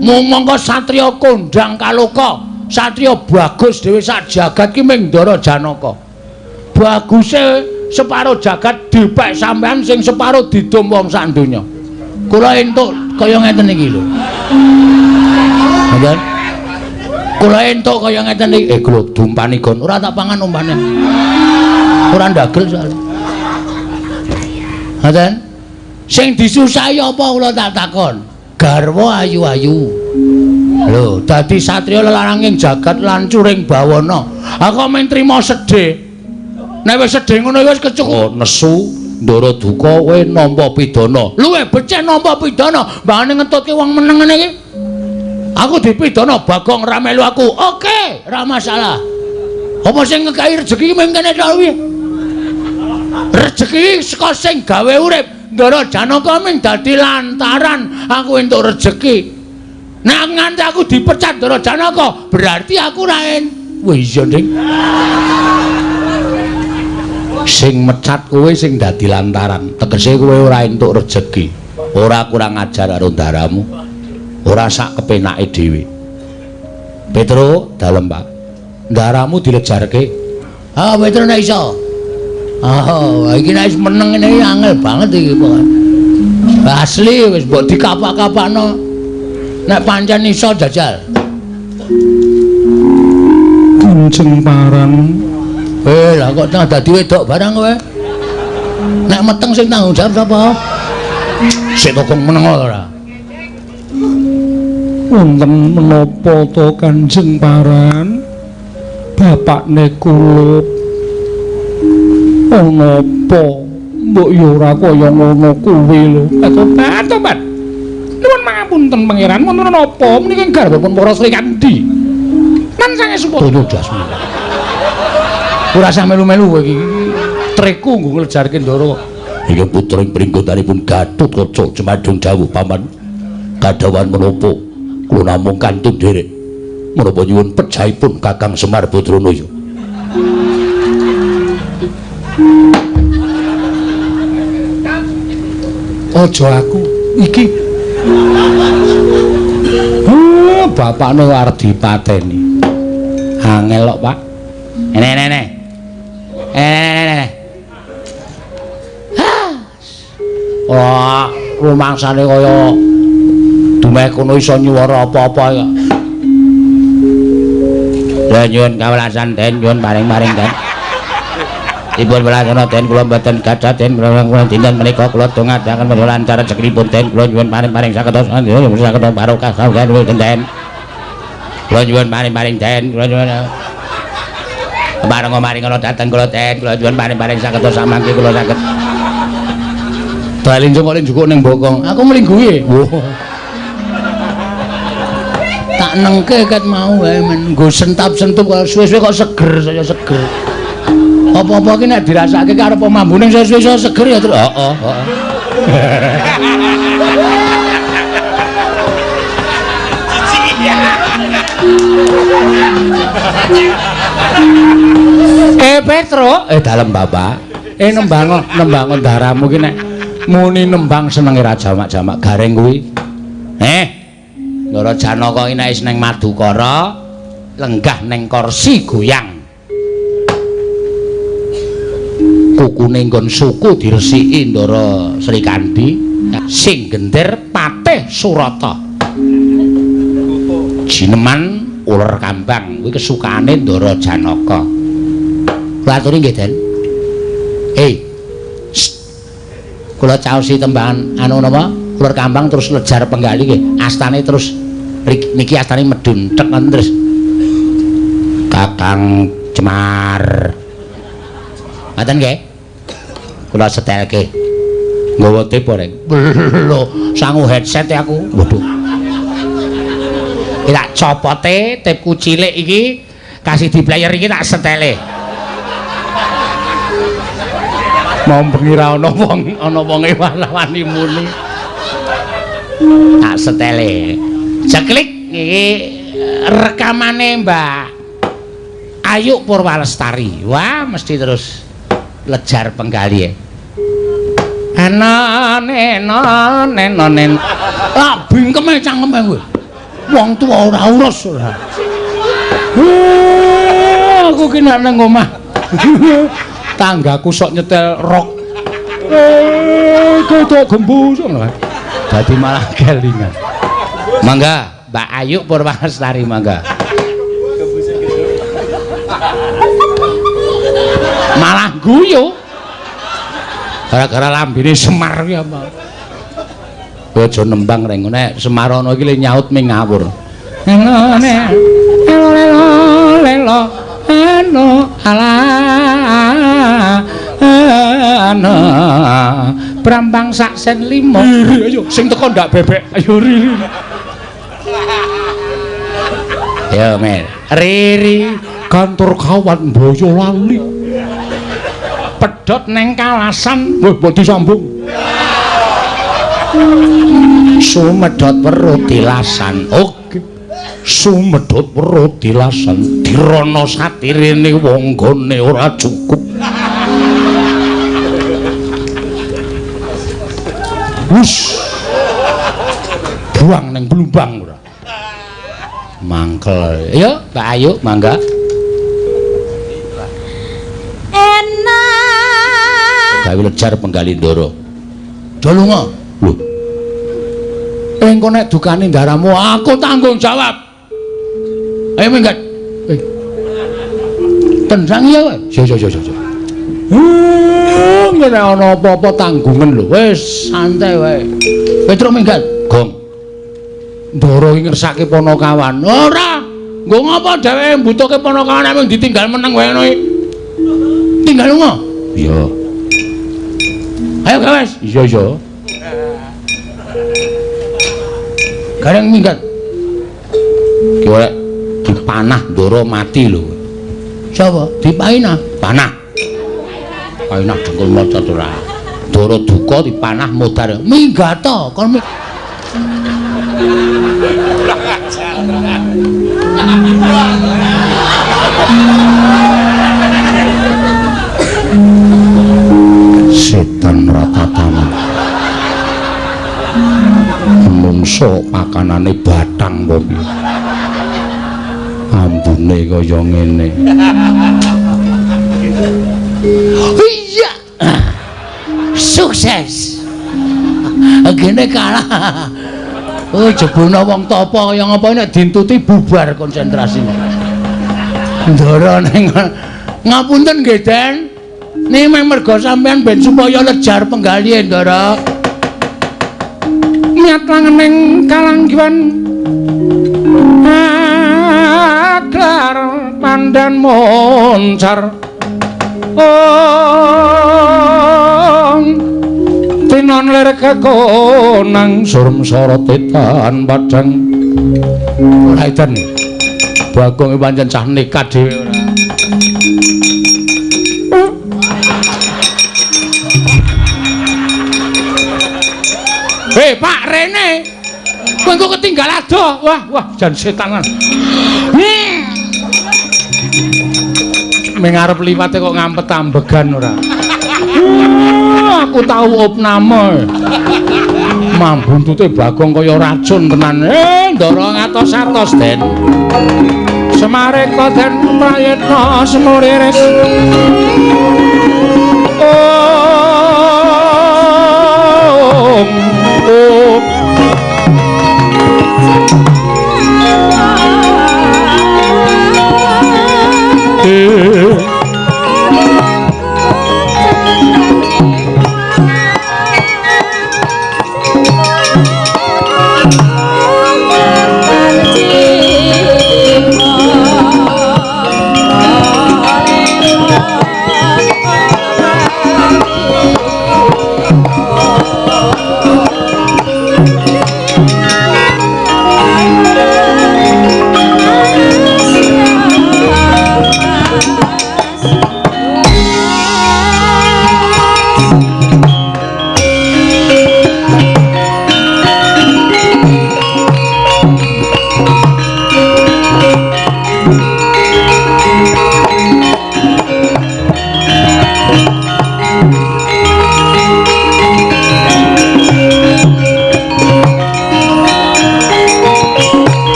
Mung mongko satriya kondang kaloka, satriya bagus dhewe sak jagat ki ming Ndara Janaka. Baguse separo jagat dipek sampeyan, sing separo didum wong sak donya. Kula entuk kaya ngeten iki lho. Mboten. Kula entuk kaya ngeten iki. Lho dumpani gon ora tak pangan umpane. Ora ndagel soalé. Ngoten. Sing disusahi apa kula tak takon? Garwa ayu-ayu. Lho, dadi satriya lelaranging jagat lan curing bawana. Aku men trimo sedih. Nek wis sedih ngono wis kecukup. Nesu, ndara duka kowe nampa pidana. Luwih becik nampa pidana, mbangane ngetutke wong meneng ngene iki. Aku dipidana Bagong ra melu aku. Oke, ra masalah. Apa sing ngekeki rejeki mung kene tok kuwi? Rejeki saka sing gawe urip. Ndara Janaka ming dadi lantaran aku entuk rejeki. Nek nganti aku dipecat Ndara Janaka, berarti aku ra en. Wah iya, Ding. Sing mecat kowe sing dadi lantaran. Tegese kowe ora entuk rejeki. Ora kurang ajar karo ndaramu. Ora sak kepenake dhewe. Petro, dalem, Pak. Ndaramu dilejarke. Ah, Petro nek iso. Oh, iki nek wis meneng ngene iki angel banget iki pokoke. Asli wis mbok dikapak-kapakno. Nek pancen iso jajal. Kanjeng Paran Lah kok dadi wedok barang kowe. Nek meteng sing tanggung jawab sapa? Sik to kong meneng ora. Wonten menapa to Kanjeng Paran? Bapakne kula ana apa? Mbok ya ora kaya ngono kuwi lho. Tobat, tobat. Nuwun pangapunten pangeran, wonten napa menika garwanipun para Srikandhi. Lan sange supaya Tono jasmu. Ora usah melu-melu kowe iki. Treku nggo nglejarke Ndara. Iki putra ing pringgotanipun Gatotkaca jumadung dawuh paman. Kadhawan menapa kula namung kantun nderek. Menapa nyuwun pejahipun Kakang Semar Badranaya. Aja aku iki. Bapakne arep dipateni. Angel kok, Pak. Ene ene ene. Ene. Wah, rumangsane kaya dumeh kono iso nyuwara apa-apa ya. Lah nyuwun kawelasan den, nyuwun paring-paring den. Dipun welasana den kula mboten gadah den kula dinten menika kula dongaaken menawa lancar rezekinipun den kula nyuwun paring-paring saged saged barokah saged den. Kula nyuwun paring-paring den, kula nyuwun bareng maring ana dhateng kula den, kula nyuwun paring-paring saged samangke kula saged. Bali njung kok njukuk ning bokong. Aku mlingguhi. Tak nengke ket mau wae men nggo sentap-sentup suwe-suwe kok seger saya seger. Apa-apa iki nek dirasake ki arep mambune suwe-suwe iso seger ya terus. Heeh, heeh. Petro, dalem Bapak. Nembang nembang daramu ki nek muni nembang senenge ra jamak-jamak gareng kuwi. Ndara Janaka iki nek wis ning Madukara lenggah ning kursi goyang. Kukune nggon suku diresiki Ndara Srikandhi sing gender Patih Surata. Jineman uler kambang kuwi kesukaane Ndara Janaka. Kula aturi nggih, Den. Kula caosi tembangan anu napa? Uler kambang terus lejar penggali nggih. Astane terus niki astane medun tek ngoten terus. Kakang Cemar. Ngoten nggih. Kula setelke. Nggawa tip reng. Lho, sangu headset aku. Waduh. Iki tak copote tipku cilik iki kasih di player iki tak setele. Mau bengi ra ana wong, ana wonge wani muni. Tak setele. Jeklik iki rekamane Mbak Ayu Purwalestari. Wah, mesti terus lejar penggali. Ana neno neno nen. Ah, bingkeme cangkeme kowe. Wong tuwa ora urus ora. Aku ki nek nang omah. Tanggaku sok nyetel rock. Ketok gembus ngono. Dadi malah kelingan. Mangga, Mbak Ayu Purwalestari mangga. Malah guyu. Gara-gara lambene Semar ki apa. Kowe aja nembang reng nek Semar ana iki le nyaut ming ngawur. Lelo lelo lelo anu ala ana brambang sak sen limo. Ayo sing teko ndak bebek. Ayo riri. Yo Mel. Riri kantor kawan Boyolali. Pedhot neng kalasan. Wah, mbok disambung. Sumedhot weruh tilasan. Oke. Sumedhot weruh tilasan. Dirana satirene wong nggone ora cukup. Wus. Buang neng blumbang ora. Mangkel. Yo, Mbak Ayu, mangga. Enak. Gawe lejar penggali Ndara. Do lunga. Lho. Engko nek dukane ndaramu aku tanggung jawab. Ayo minggat. Tendang iya kowe. Iya iya iya iya. Ngene ana apa-apa tanggungan lho. Wis santai wae. Petruk minggat. Gong. Ndara iki ngersake Panakawan. Ora. Nggo ngapa dheweke mbutuhke Panakawan emang ditinggal meneng wae ngono iki. Tinggal lunga. Iya. Ayo gawes. Iya iya. Gareng minggat. Ki oleh dipanah Ndara mati lho. Sapa? Dipainah. Panah. Painah dengkul maca ora. Ndara duka dipanah modar. Minggat to, kon setan ratatana. Mungso pakanane bathang kok. Ambune kaya ngene. Iya. Sukses. Gene kalah. Oh, jebulna wong tapa kaya ngapa nek dintuti bubar konsentrasine. Ndara ning ngapunten nggih, Den. Niki mung merga sampean ben supaya lejar penggalihe, Ndara. Niat langening kalanggiwan aglar pandan moncar. Ong tinon lir kekonang surem sorote tan padhang. Ora edan. Bagong pancen cah nekat dhewe ora. Hei Pak rene. Kowe engko ketinggal adoh. Wah, wah jan setanan. Ming arep liwate kok ngampet ambegan ora. Aku tau opname. Mambuntute Bagong kaya racun tenan. Ndara ngatos-atos, Den. Semareka den prayitna semuriris. Om Om.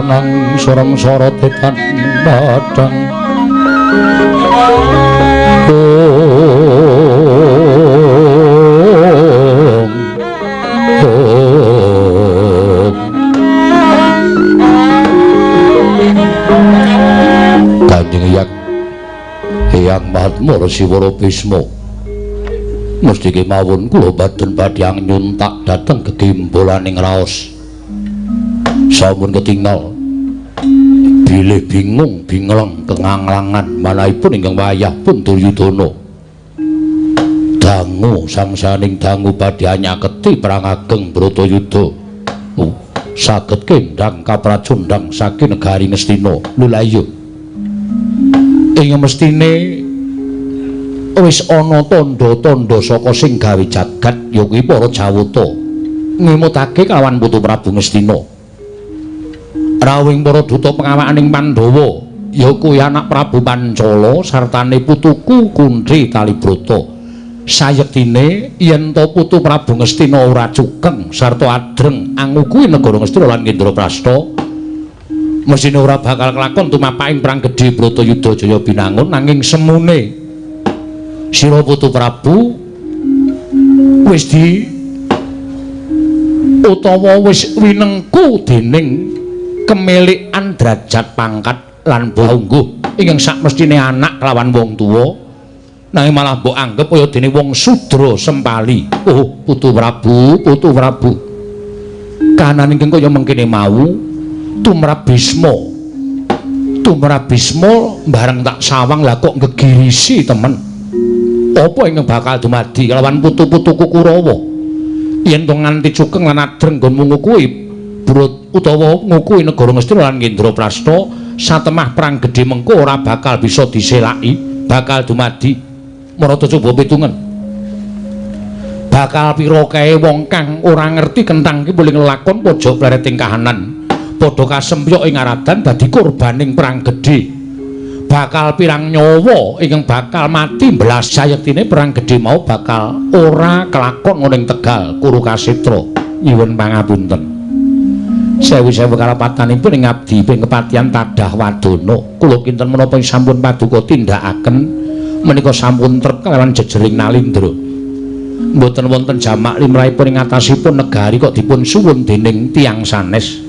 Konang sorong sorot tan padang. Om Om Kanjeng Hyang Hyang Mahatma Resi Wara Bisma mesti kemawon kula boten badhe nyuntak dhateng gegembolaning raos. Sampun ketingal bilih bingung bingleng kenganglangan manahipun ingkang wayah pun Duryudana. Dangu sangsaning dangu badhe nyaketi perang ageng Bratayuda. Saged kendhang kapracundhang saking negari Ngastina. Lho lha iya. Ing mestine wis ana tandha-tandha saka sing gawe jagat ya kuwi para Jawata ngemutake kalawan Putu Prabu Ngastina. Rawuhing para duta pengawakaning Pandhawa ya kuwi anak Prabu Pancala sartane putuku Kunthi Talibrata. Sayektine yen to Putu Prabu Ngastina ora cukeng sarta adreng angukuhi negara Ngastina lan Indraprasta, mesthine ora bakal kelakon tumapaking perang gedhe Bratayuda Jaya Binangun. Nanging semune sira Putu Prabu wis di utawa wis winengku dening kemelikan derajat pangkat lan bungguh ingkang sakmestine anak kelawan wong tuwa, nanging malah mbok anggep kaya dene wong sudra sempali. Oh Putu Prabu, Putu Prabu, kahanan ingkang kaya mengkene mau tumrap Bisma, tumrap Bisma bareng tak sawang lah kok ngegirisi temen. Apa ingkang bakal dumadi kelawan putu-putuku Kurawa yen to nganti cukeng lan adreng nggonmu ngukuhi brut utawa ngukuhi negara Ngastina lan Indraprasta, satemah perang gedhe mengko ora bakal bisa diselaki, bakal dumadi. Marata coba pitungen bakal pira kae wong kang ora ngerti kenthang ki boleh nglakon pojok plereting kahanan padha kasempyok ing aradan dadi korbaning perang gedhe. Bakal pirang nyawa ingkang bakal mati belas. Sayektine perang gedhe mau bakal ora kelakon ana ing Tegal Kurukasetra. Nyuwun pangapunten. Sewu-sewu karapatanipun ing abdi ing kepatihan tadah wadana. Kula kinten menapa ing sampun paduka tindakaken menika sampun trep kalawan jejering nalindra. Mboten wonten jamak limrahipun ing atasipun negari kok dipun suwun dening tiyang sanes.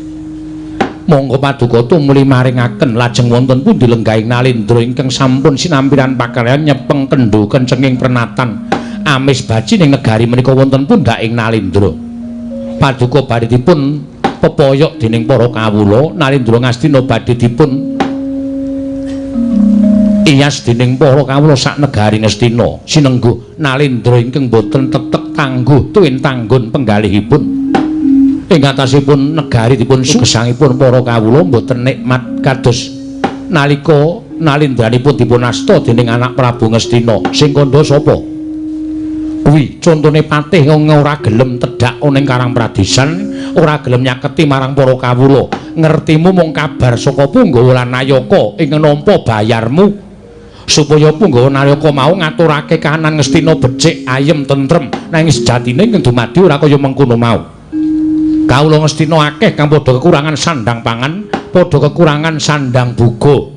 Monggo paduka tumuli maringaken lajeng wonten pundi lenggahing nalindra ingkang sampun sinampiran pakaryan nyepeng kendho kencenging prenatan amis baci ning negari menika wonten pundhaking nalindra. Paduka badhe dipun pepoyok dening para kawula, nalindra Ngastina badhe dipun iyas dening para kawula sak negari Ngastina. Sinengguh nalindra ingkang boten tetek tangguh tuwin tanggon penggalihipun. Ing atasipun negari dipun sugesangipun para kawula mboten nikmat kados nalika nalindranipun dipun asta dening anak Prabu Ngastina. Sing kandha sapa? Kuwi contone patih wong ora gelem tedhak ana ing Karang Pradesan, ora gelem nyaketi marang para kawula. Ngertimu mung kabar saka Punggawa lan Nayaka ing nampa bayarmu supaya Punggawa Nayaka mau ngaturake kahanan Ngastina becik, ayem, tentrem. Nanging sejatine ingkang dumadi ora kaya mengkono mau. Kawula Ngastina akeh kang padha kekurangan sandang pangan, padha kekurangan sandang buga.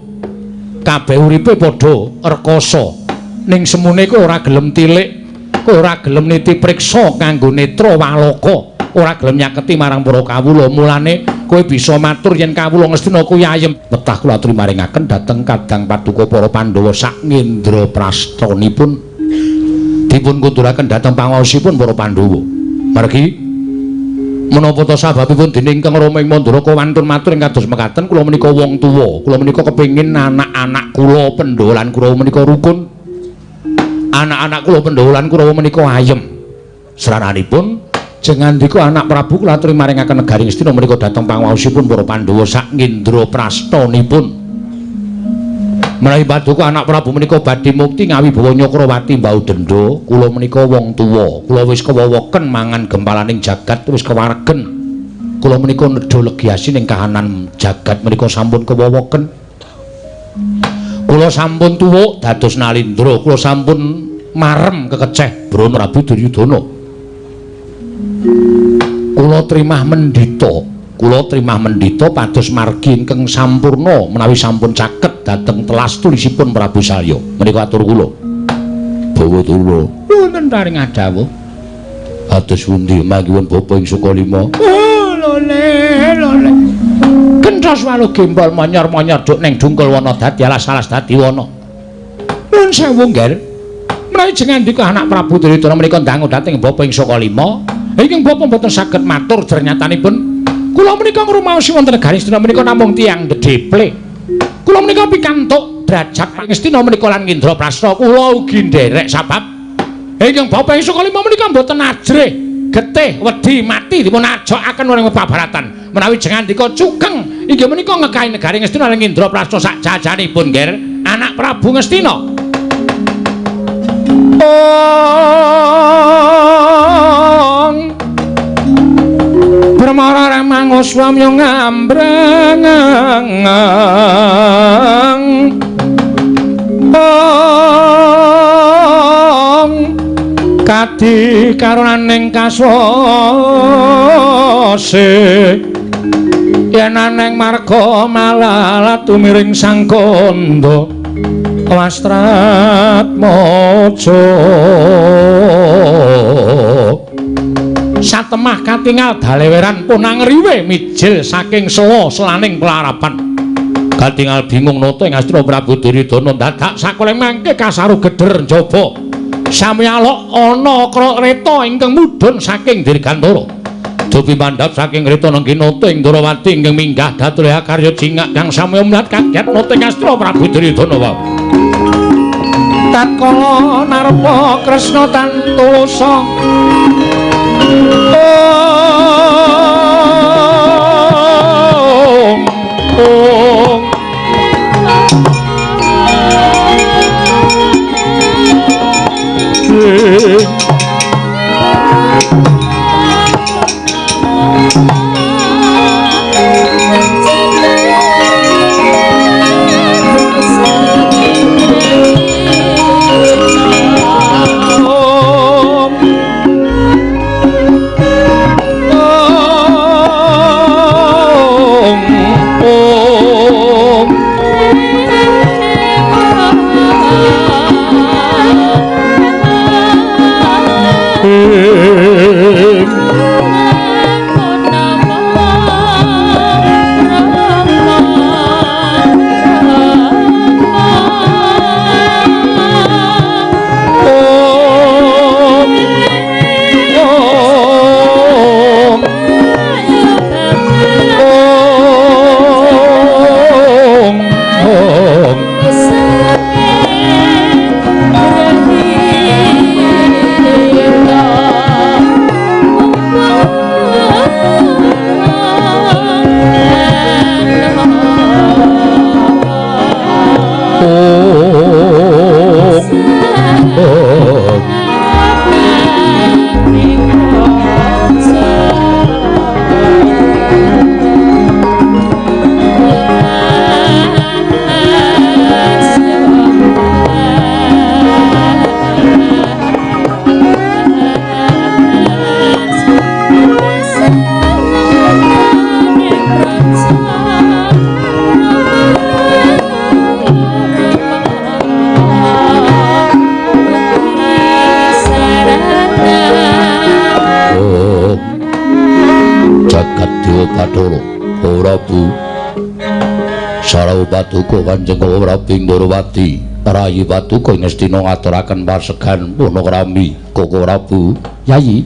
Kabeh uripe padha rekoso. Ning semune kowe ora gelem tilik, kowe ora gelem niti priksa kanggo netra waloka, ora gelem nyaketi marang para kawula. Mulane kowe bisa matur yen kawula Ngastina kuwi ayem. Betah kula aturi maringaken dhateng kadang paduka para Pandhawa sak Ngendraprasthanipun dipun kunduraken dhateng pangaosipun para Pandhawa. Margi menapa ta sababipun dening Kang Rama ing Mandaraka wantun matur ing kados mekaten, kula menika wong tuwa, kula menika kepengin anak-anak kula Pandhawa lan Kurawa menika rukun, anak-anak kula Pandhawa lan Kurawa menika ayem. Srananipun jengandika anak Prabu kula aturi maringaken negari Ngastina menika dhateng pangaosipun para Pandhawa sak Ngendraprasthanipun. Menawi paduka anak Prabu menika badhe mukti ngawibawa Nyakrawati mbau denda, kula menika wong tuwa, kula wis kewowoken mangan gempalaning jagat, wis kewaregen. Kula menika nedha legi ning kahanan jagat menika sampun kewowoken. Kula sampun tuwuk dados nalindra, kula sampun marem kekeceh Brana Prabu Duryudana. Kula trimah mendhita. Kula trimah mendhita pados margi ingkang sampurna menawi sampun caket dhateng telas tulisipun Prabu Salya. Menika atur kula. Bawa tulung. Wonten paring adhawuh. Atus pundi manggiwun bapa ing Sukalima? Oh, lole, lole. Kenthos walu gembol monyor-monyor duk ning dungkul wana dadi alas-alas dadi wana. Nuwun sewu, Ngger. Menawi jengandika anak Prabu Duryudana menika dangu dhateng bapa ing Sukalima, ingkang bapa mboten saged matur jernyatanipun. Kula menika ngrumaosi wonten negari Astina menika namung tiyang dedeple. Kula menika pikantuk derajat Pangestina menika lan Indraprasta kula ugi nderek sabab ingkang bapa ing Sukalima menika mboten ajrih getih wedi mati dipun ajokaken wonten pabaratan. Menawi jengandika cukeng inggih menika ngekahi negari Ngastina lan Indraprasta sak jajanipun, Ngger, anak Prabu Ngastina. Ong Permara ramangoswamya ngambrang ong kadi karunaning kaswase yen aneng marga malalat tumiring sang kandha wastratmaja. Satemah katingal daleweran punang riwe mijil saking sela selaning pelarapan. Katingal bingung nata ing Astra Prabu Duryudana dadak sakoleng mangke kasaru geder njaba. Samyalok ana kreta ingkang mudhun saking dirgantara. Dupi mandhap saking kreta nenggi nata ing Ndrawati ingkang minggah datulya karya jingak kang samya mlihat kaget nata ing Astra Prabu Duryudana wau. Tatkala narpa Kresna tantulasa ong ong Paduka Kanjeng Prabu Ndrawati, Rayi Paduka Ngastina ngaturaken pasegan purnakrami Koko Prabu. Yayi,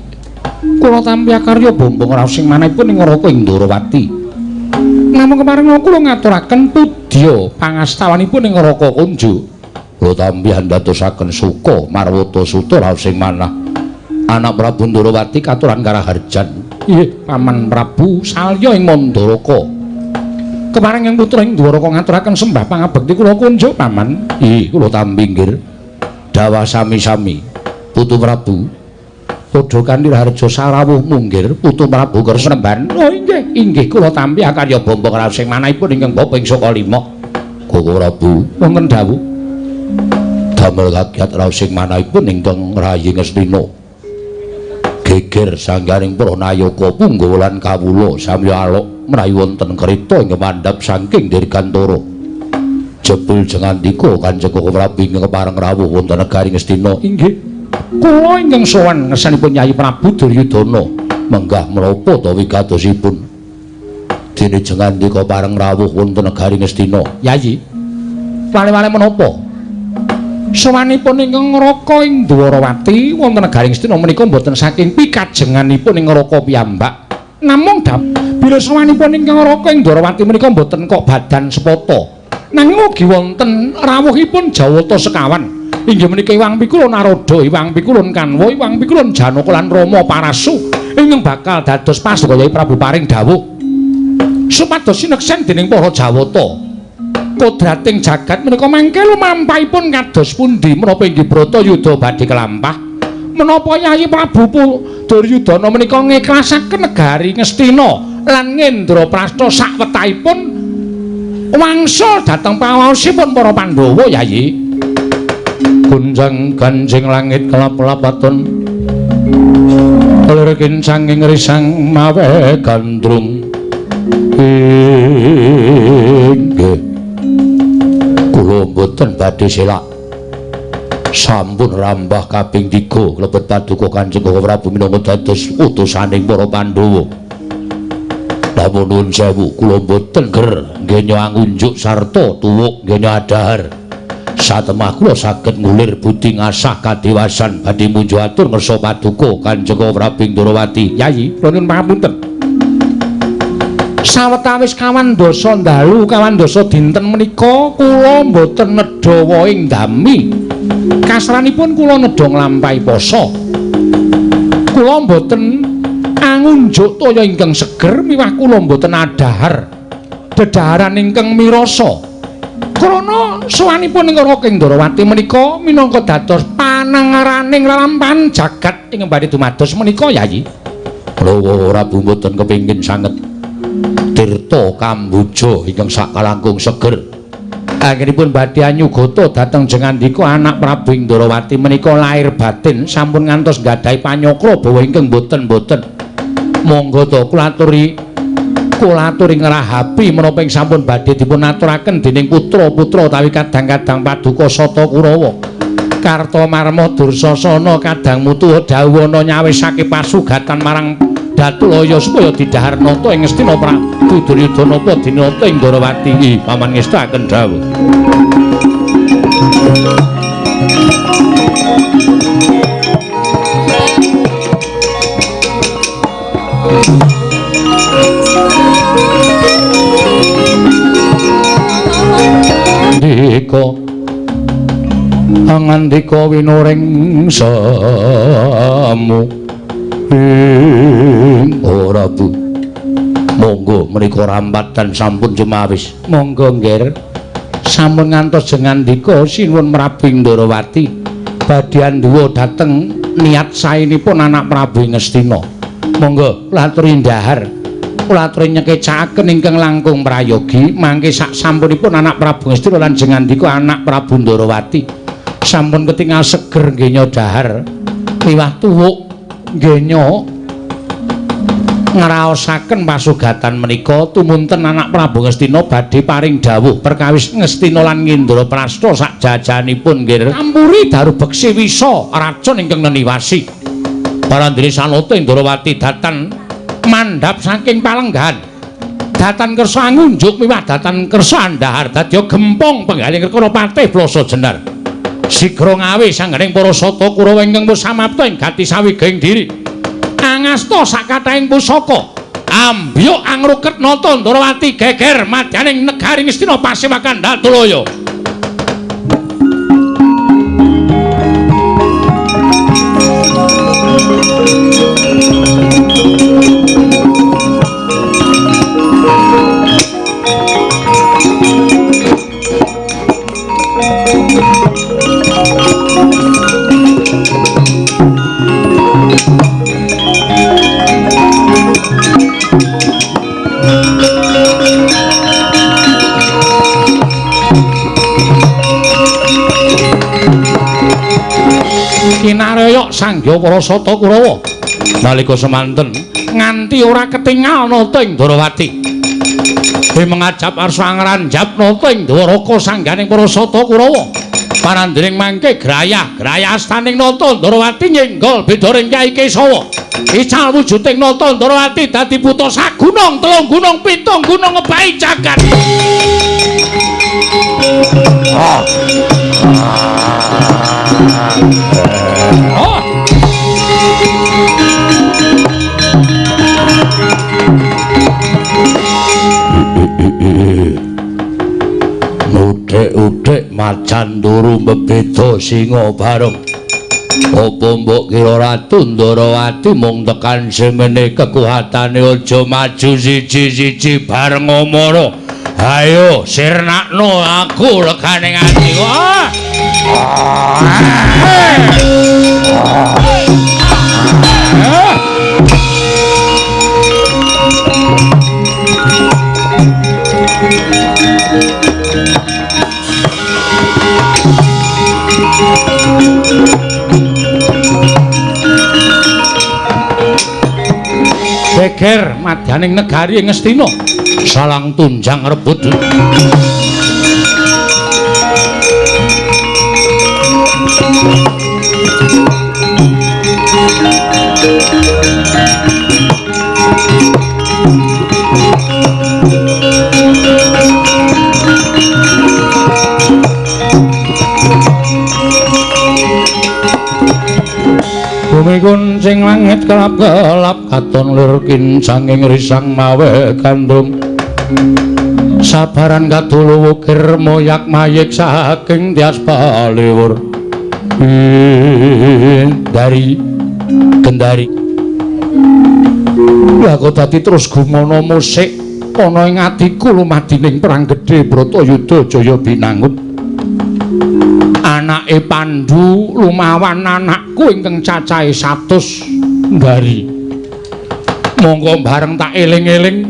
kula tampi akarya bombong raos sing manahipun ing Raka ing Ndrawati. Namung kemarin kula ngaturaken pudya pangastawanipun ing Raka Kunju. Kula tampi andadosaken suka marwata suta raos sing manah. Anak Prabu Ndrawati katuran karaharjan. Inggih, Paman Prabu Salya ing Mandaraka. Kepareng yang putra ing Dwaraka ngaturaken sembah pangabekti kula kunjuk paman. Ih, kula tampi nggir. Dawah sami-sami. Putu Prabu. Padha kanthi raharja sarawuh munggir Putu Prabu Kresna. Oh inggih, inggih kula tampi akarya bombong raos sing manahipun ingkang bapa ing Sukalima. Koko Prabu, wonten dawuh. Damel kagiat raos sing manahipun ingkang rayi Ngastina. Geger sanggaring para nayaka punggawa lan kawula sami alok mrayu wonten kreta ingkang mandhap saking Dirgantara. Jebul jengandika Kanjeng Koko Prabu ingkang kepareng rawuh wonten negari Ngastina. Inggih. Kula ingkang sowan ngersanipun Yayi Prabu Duryudana menggah menapa ta wigatosipun? Dene jengandika pareng rawuh wonten negari Ngastina. Yayi, wale-wale menapa? Sowanipun ingkang Raka ing Dwarawati wonten negari Ngastina menika mboten saking pikajenganipun ing Raka piyambak. Namung bila sowanipun ingkang Raka ing Dwarawati menika mboten kok badan sepata. Nanging ugi wonten rawuhipun Jawata sekawan. Inggih menika Iwang Pikulun Narada, Iwang Pikulun Kanwa, Iwang Pikulun Janaka lan Rama Parasu ingkang bakal dados pasukan Yayi Prabu paring dawuh supados sineksen dening para Jawata. Kodrating jagat menika mangke lumampahipun kados pundi menapa inggih Bratayuda badhe kelampah? Menapa Yayi Prabu Duryudana menika ngiklasaken negari Ngastina lan Ngendraprasta sakwetahipun wangsul dhateng pawaosipun para Pandhawa Yayi? Gunjang ganjing langit kelap-lapaton lir kincanging risang mawe gandrung. Inggih kula mboten badhe selak. Sampun rambah kaping 3 klebet paduka Kanjeng Koko Prabu minangka dados utusaning para Pandhawa. Namun nuwun sewu kula mboten ger nggenya angunjuk sarta tuwuk nggenya adhahar. Satemah kula saged ngulir budi ngasah kadewasan badhe munjuk atur ngersa paduka Kanjeng Prabu ing Dwarawati. Yayi, kula nyuwun pangapunten. Sawetawis kawan dasa dalu kawan dasa dinten menika kula mboten nedha wohing dami. Kasranipun kula nedha nglampahi poso. Kula mboten angunjuk toya ingkang seger miwah kula mboten adhahar dedaharan ingkang mirasa. Krana sowanipun ing Raka ing Dwarawati menika minangka dados panangaraning lelampahan jagat ing badhe dumados menika Yayi. Kula Prabu mboten kepingin sanget tirta kambuja ingkang sakalangkung seger. Anggenipun badhe anyugata dhateng jengandika anak Prabu ing Dwarawati menika lair batin sampun ngantos nggadahi panyakra bawa ingkang boten-boten. Monggo to kula aturi ngrahapi menapa ing sampun badhe dipun aturaken dening putra-putra utawi kadang-kadang paduka Sata Kurawa. Kartomarma Dursasana kadang mutuha dawuhana nyawisake pasugatan marang Datulaya supaya didhahar nata ing Ngastina Prabu Duryudana apa dinata ing Dwarawati. Paman ngestakaken dawuh. Ngandika winuring semu ing ora Bu. Monggo menika rampatan sampun cemawis. Monggo nggih. Sampun ngantos jengandika sinuwun Prabu ing Dwarawati badhe anduwa dhateng niat saenipun anak Prabu ing Ngastina. Monggo kula aturi ndhahar. Kula aturi nyekecakaken ingkang langkung prayogi mangke sak sampunipun anak Prabu Ngastina lan jengandika anak Prabu Dwarawati sampun ketingal seger nggenya dhahar miwah tuwuk nggenya ngraosaken pasugatan menika tumunten anak Prabu Ngastina badhe paring dawuh perkawis Ngastina lan Ngendraprasta sak jajanipun nggih. Ampuri daru beksi wisa racun ingkang neniwasi. Parandene sanata ing Dwarawati datan mandhap saking palenggahan. Datan kersa angunjuk miwah datan kersa andhahar dadya gempong penggaling rekara patih blasa jenar. Sigra ngawe sangganing para Sata Kurawa ingkang wis samapta ing gati sawiging diri. Angasta sakathahing pusaka ambyuk angruket nata Dwarawati geger madyaning negari Ngastina pasewakan Datulaya. Kinaraya sanggya para Sata Kurawa. Nalika semanten nganti ora ketingal nata ing Ndorowati. Bima ngajap arsa ngranjap nata ing Dwaraka sangganing para sata Kurawa. Parandring mangke grayah-grayah astaning nata Ndorowati nyenggol bedoring Kyai Kesawa. Ical wujuding nata Ndorowati dadi buta sagunung, telung gunung, pitung gunung ngebahi jagat. Oh. Uthik-uthik macan turu mbebeda singa bareng. Apa mbok kira Ratu Ndorowati mung tekan semene kekuatane aja maju siji-siji bareng Amara. Ayo sirnakno aku legane ati. Geger madyaning negari Ngastina salang tunjang rebut. Bumi kuncing langit kelap-kelap katon lir kincanging risang mawe gandrung. Sabaran kadulu wukir moyak mayik saking tias paliwur. Dari Gendari. Lah kok dadi terus gumono musik ana ing atiku lumadining perang gedhe Bratayuda Jaya Binangun. Anake Pandhu lumawan anakku ingkang cacahe 100 Ndari. Monggo bareng tak eling-eling,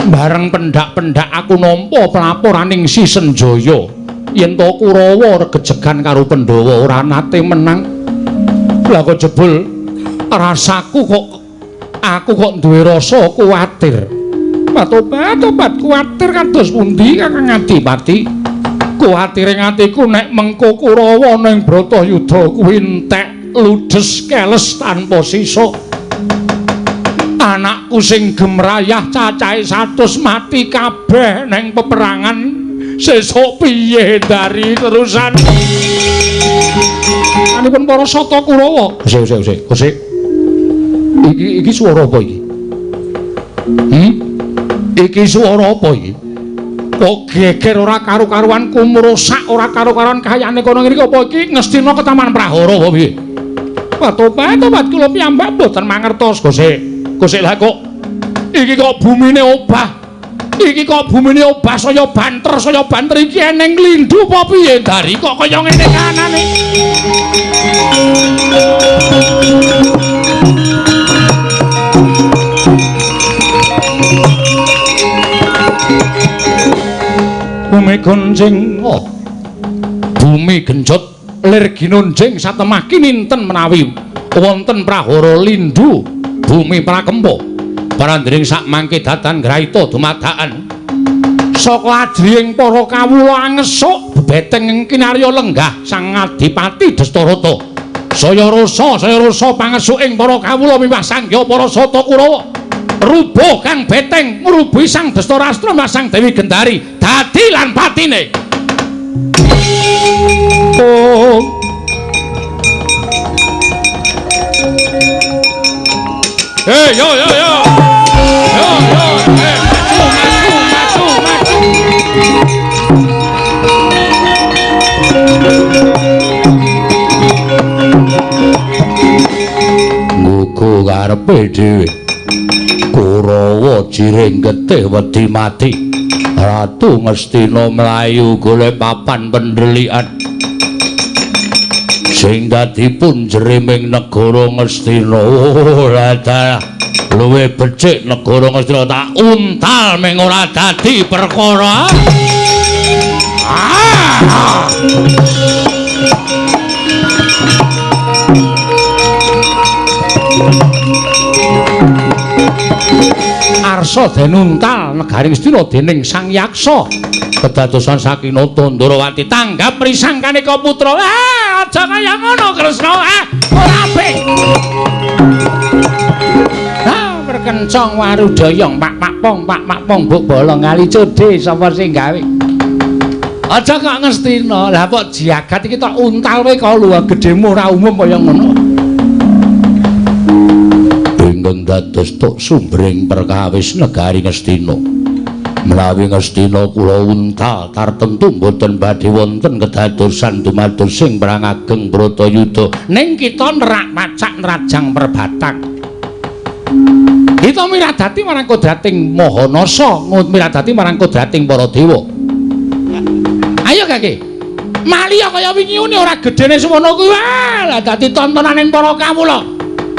bareng pendak-pendak aku nampa pelaporaning Si Senjaya yen to Kurawa regejegan karo Pandhawa ora nate menang. Lah kok jebul rasaku kok aku kok duwe rasa kuwatir. Patobat kuwatir kados pundi Kakang Adipati? Kuwatire atiku nek mengko Kurawa ning Bratayuda kuwi entek ludes keles tanpa sisa. Anakku sing gemrayah cacahe 100 mati kabeh ning peperangan sesuk piye Ndari terusan. Anipun para sata Kurawa. Sik sik sik, sik. Iki iki swara apa iki? Iki swara apa iki? Kok geger ora karu-karuan kumrusak ora karu-karuan kayane kono ngene iki apa iki Ngastina ketaman prahara apa piye? Patobat kula piyambak mboten mangertos Gosek. Gosek lah kok iki kok bumine obah. Iki kok bumine obah saya banter iki eneng lindhu apa piye Ndari kok kaya ngene kanane. Bumi goncing, oh. Bumi genjot lir ginunjing satemah kininten menawi wonten prahara lindhu bumi prakempa. Parandring sak mangke datan graita dumadakan saka ajrihing para kawula angesuk bebeteng kinarya lenggah Sang Adipati Dastarata. Saya rasa pangesuking para kawula miwah sangya para sata Kurawa. Rubuh kang beteng ngrubuhi Sang Destarastra miwah Sang Dewi Gendari dadi lan patine. Oh. Hey, yo yo yo. Yo yo, hey, maju maju maju maju. Nguku karepe dhewe. Kurawa jiring getih wedi mati. Ratu Ngastina mlayu golek papan pendhelikan. Sing dadi punjeriming negara Ngastina. Ora dalah luwih becik negara Ngastina tak untal ming ora dadi perkara. Ah! Arsa denuntal negari Ngastina dening Sang Yaksa. Kedadosan saking Nata Ndorowati tanggap risang kaneka putra. Ah, aja kaya ngono Kresna. Ah, ora apik. Ah, perkencong warudayang pak pak pong pak pak pong buk bolong kali codhe sapa sing gawe. Aja kok Ngastina. Lah kok jagat iki tok untal kowe kok lho gedhemu ora umum kaya ngono. Ingkang dados tok sumbering perkawis negari Ngastina. Menawi Ngastina kula untal tartemtu mboten badhe wonten kedadosan dumados sing perang ageng Bratayuda. Ning kita nerak pacak nerajang perbatang. Kita miradati marang kodrating Mahanasa, miradati marang kodrating para dewa. Ayo kaki. Maliya kaya wingi uni ora gedene semono kuwi. Wah, lah dadi tontonaning para kawula.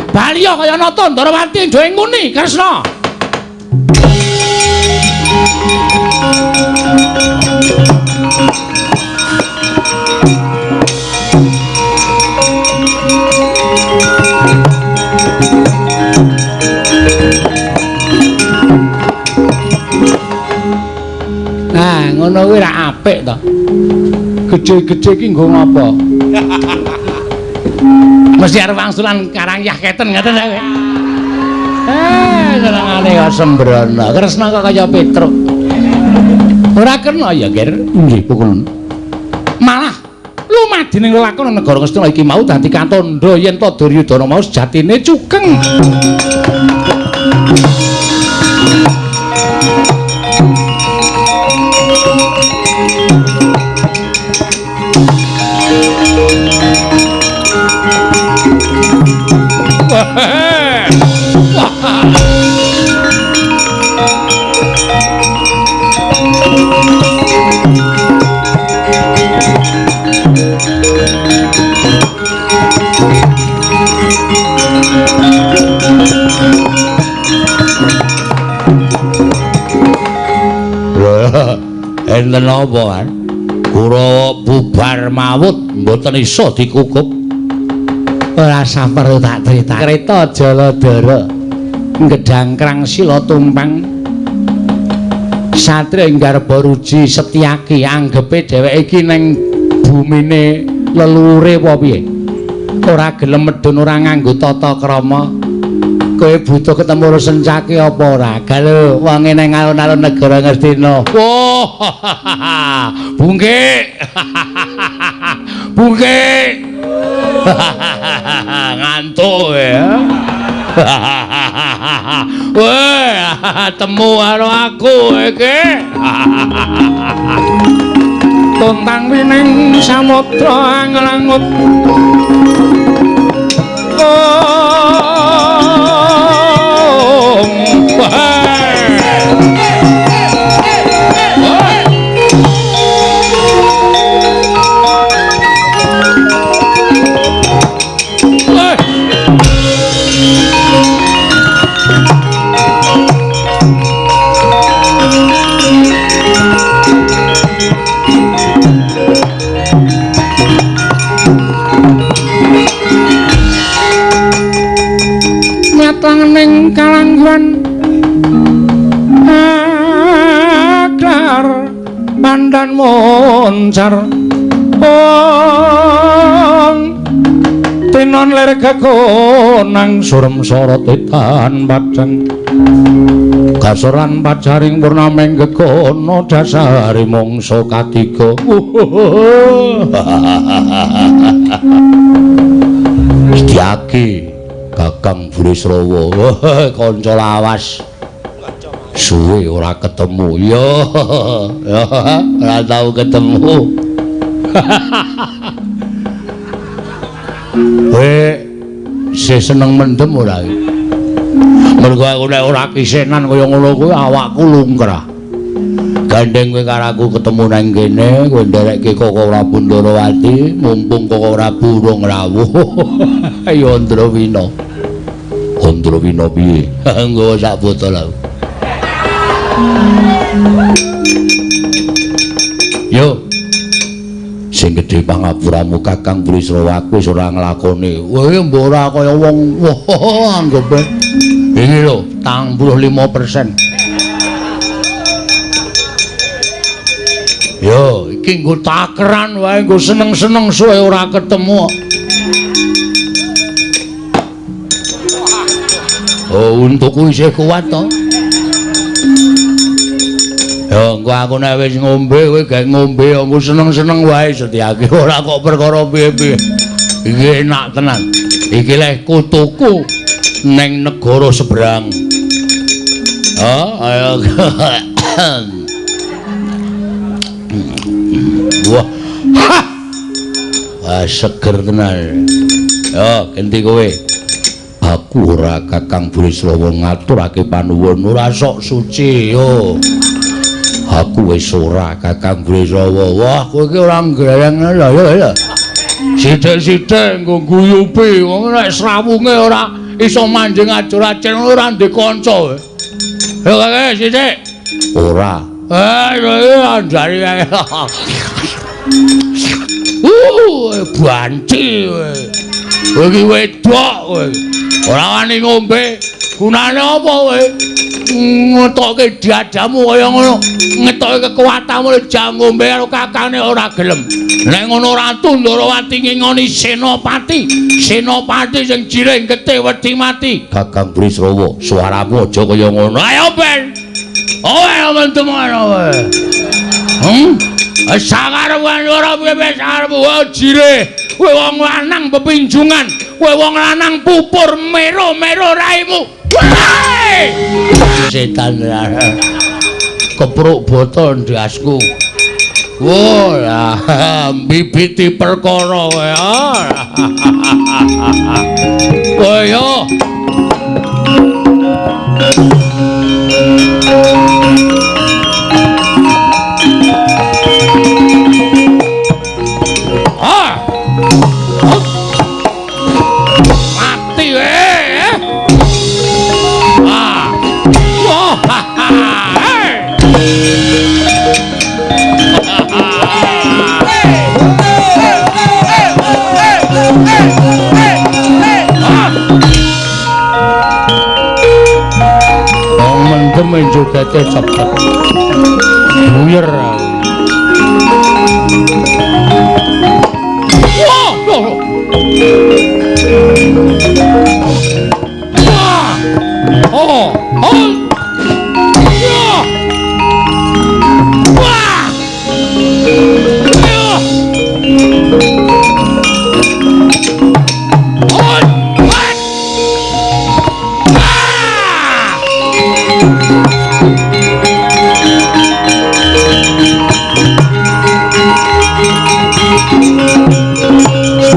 Baliya kaya Nata Ndorowati dhewe nguni Kresna. Nah, ngono kuwi ra apik to. Gedhe-gedhe iki nggo ngapa? Mesti arep wangsulan Karangyah keten ngoten ta kowe. Eh, senengane kok sembrono. Kresna kok kaya Petruk. Ora kena ya, Ger. Nggih, pukul. Malah lumadining lelakon negara Ngastina iki mau dadi katandha yen to Duryudana mau sejatine cukeng. Enten apa kan? Kurawa bubar mawut mboten iso dikukup. Ora saperlu tak crita. Kreta Jaladara ngedangkrang sila tumpang. Satria ing garba ruji Setyaki anggepe dheweke iki ning bumine leluhure apa piye? Ora gelem medhun ora nganggo tata krama. Kowe butuh ketemu karo Sencaki apa ora? Galo wonge nang alun-alun negara Ngastina. Wah. Bungke. Bungke. Ngantuk ya. Weh, temu karo aku iki. Tontang wining samudra anglangut. Ning kalangguan akar pandan moncar ong tinon lir kekonang surem sorot etan padang kasoran pacaring purnameng gegono dasari mangsa katiga. Setyaki Kakang Burisrawa, kanca lawas. Suwe ora ketemu. Ya, ora tau ketemu. Kowe isih seneng mendem ora iki? Mergo aku nek ora kisenan kaya ngono kuwi awakku lungkrah. Gandeng kowe karo aku ketemu nang kene, kowe nderekke Koko Prabu Ndorowati, mumpung Koko Prabu urung rawuh. Ayo Andrawina. Andrawina piye? Nggawa sak botol aku. Yo. Sing gedhe pangapuramu Kakang Burisrawa aku wis ora nglakoni. Kowe mbok ora kaya wong wah anggepe. Iki lho, 45%. Yo, iki nggo takeran wae, nggo seneng-seneng suwe ora ketemu. Oh, untukku isih kuat to. Yo, engko aku nek wis ngombe kowe gawe ngombe, engko seneng-seneng wae Setyaki, ora kok perkara piye-piye. Iki enak tenan. Iki leh kutuku ning negara seberang. Oh, ayo. Wah. Ha. Wah, seger tenan. Yo, genti kowe. Aku ora Kakang Burisrawa ngaturake panuwun, ora sok suci yo. Aku wis ora Kakang Burisrawa. Wah, kowe iki ora ngreyeng lho ya. Sithik-sithik nggo guyupi wong nek srawunge ora iso manjing ajur-ajur ora ndek kanca. Yo kakek sithik. Ora. Eh, andari ae. Banci kowe. Kowe iki wedok kowe. Ora wani ngombe. Gunane apa kowe? Ngetokke dadamu kaya ngono. Ngetokke kekuatanmu jang ngombe karo kakane ora gelem. Nek ngono Ratu Ndorowati ngingoni Senopati. Senopati sing jiring getih wedi mati. Kakang Burisrawa, suaramu aja kaya ngono. Ayo ben. Owe mentem ngono kowe. Sakarepmu ora piye sakarepmu jire. Kowe wong lanang pepinjungan, kowe wong lanang pupur mero-mero raimu. Setan kepruk botol ndasku. Wah, mbibiti perkara kowe. Kowe yo. Ah. Mati kowe. Ah. Wah. Mendem jogete cepet. Buyer. Wah, wah. Oh, oh. Ya. Wah. Ya. Oh.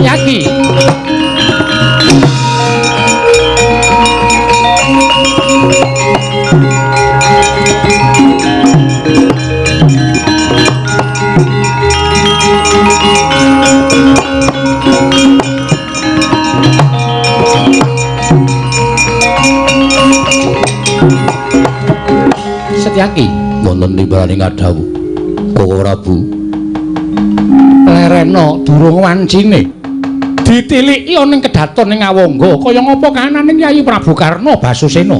Yaki. Setyaki wonten timbalane ngadhawuh Koko Prabu. Lerena durung wancine ditiliki ana ing kedaton ning Awangga kaya ngapa kahanane Kyai Prabu Karna Basusena.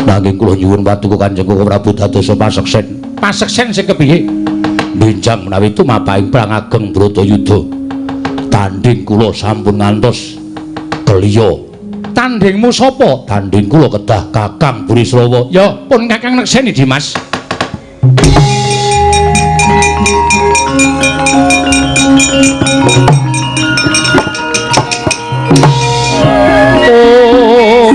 Nanging kula nyuwun paduka Kanjeng Koko Prabu dadosa paseksen. Paseksen sing kepiye? Benjang menawi tumapahing perang ageng Bratayuda. Tanding kula sampun ngantos keliya. Tandingmu sapa? Tanding kula kedah Kakang Burisrawa. Ya, pun Kakang nekseni Dimas. Oh.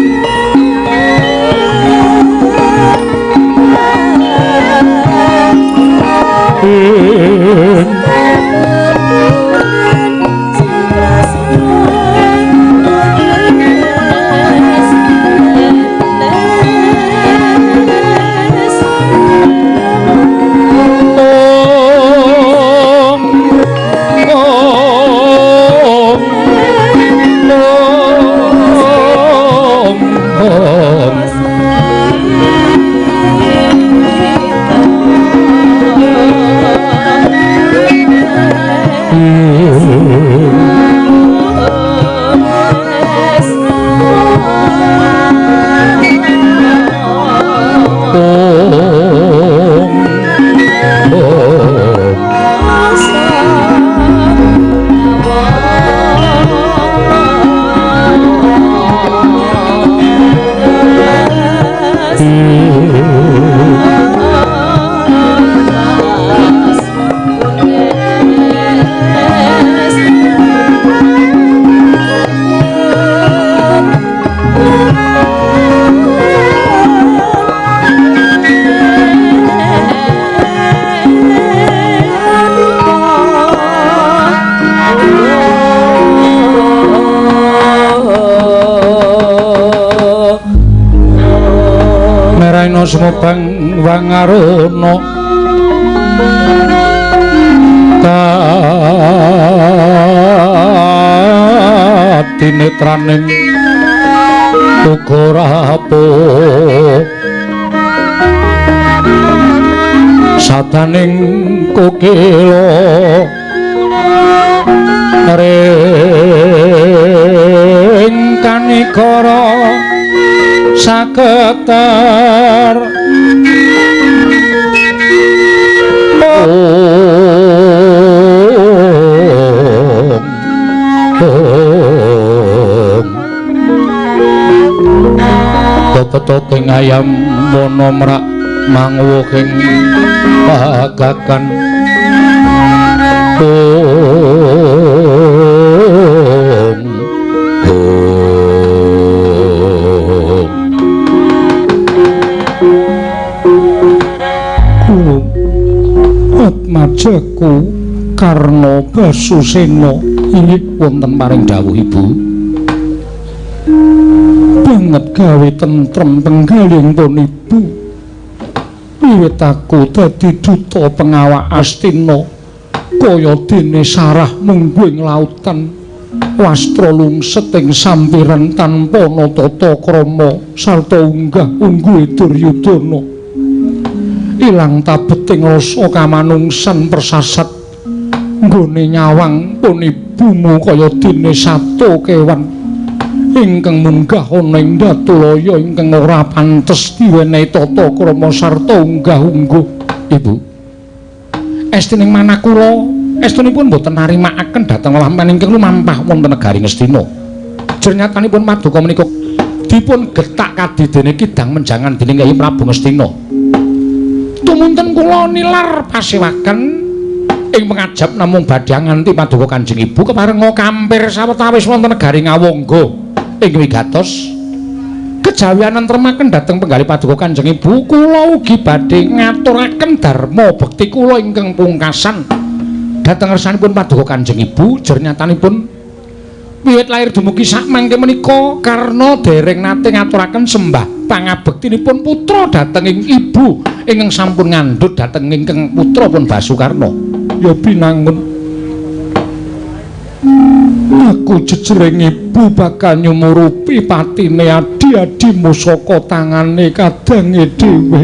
Naraina sumebang wangaruna kadinetraning uga rapuh sadaning kokila ring kanikara saketer Petoking ayam wana mrak manguwuhing pagakan Atmajaku Karna Basusena inggih wonten paring dawuh Ibu. Banget gawe tentrem penggalihipun Ibu. Wiwit aku dadi duta pengawak Astina kaya dene sarah mungguing lautan wastra lungset ing sampiran tanpa tata krama sarta unggah ungguhe Duryudana. Ilang tabeting rasa kamanungsan persasat nggone nyawang pun ibumu kaya dene sato kewan ingkang munggah ana ing Datulaya ingkang ora pantes diwenehi tata krama sarta unggah-ungguh. Ibu, estining manah kula estunipun boten narimakaken dhateng lampan ingkang lumampah wonten negari Ngastina. Jernyatanipun paduka menika dipun getak kadidene kidang menjangan dening Kyai Prabu Ngastina. Tumunten kula nilar pasewaken ing pengajap namung badhe nganti paduka Kanjeng Ibu keparenga kampir sawetawis wonten negari Ngawangga ing wigatos kejawian nentremaken dhateng penggalih paduka Kanjeng Ibu. Kula ugi badhe ngaturaken dharma bekti kula ingkang pungkasan dhateng ngersanipun paduka Kanjeng Ibu. Jernyatanipun wiwit lair dumugi sakmangke menika Karna dereng nate ngaturaken sembah pangabektinipun putra dhateng ing ibu ingkang sampun ngandhut dhateng ingkang putra pun Basukarna. Ya binangun aku jejering ibu bakal nyumurupi patine adi-adimu saka tangane kadange dhewe.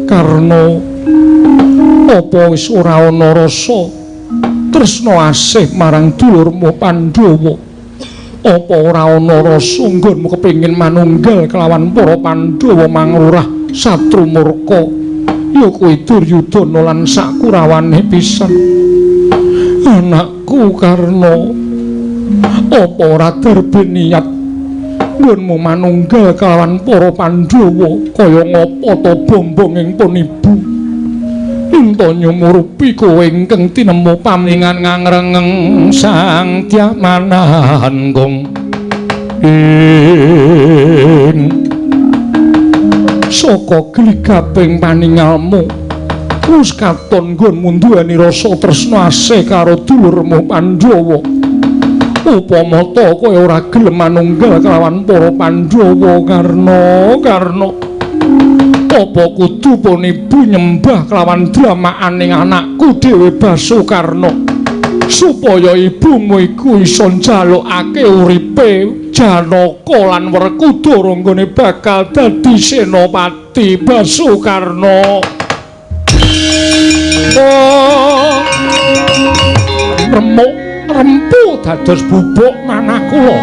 Karna apa wis ora ana rasa tresna asih marang dulurmu Pandhawa? Apa ora ana rasa nggonmu kepengin manunggal kelawan para Pandhawa mangrurah satru murka ya kuwi Duryudana lan sakurawane pisan? Anakku Karna, apa ora darbe niat nggonmu manunggal kelawan para Pandhawa kaya ngapa ta bombonging pun ibu unta nyumurupi kowe ingkang tinemu pamlingan ngangrengeng sang Dyamananggung ing saka gligaping paningalmu wis katon nggonmu duweni rasa tresna asih karo dulurmu Pandhawa. Upama ta kowe ora gelem manunggal kelawan para Pandhawa, Karna, Karna, apa kudu pun ibu nyembah kelawan dramaaning anakku dhewe Basukarna supaya ibumu iku iso njalukake uripe Janaka lan Werkudara nggone bakal dadi senopati Basukarna? Oh, remuk rempu dados bubuk manah kula.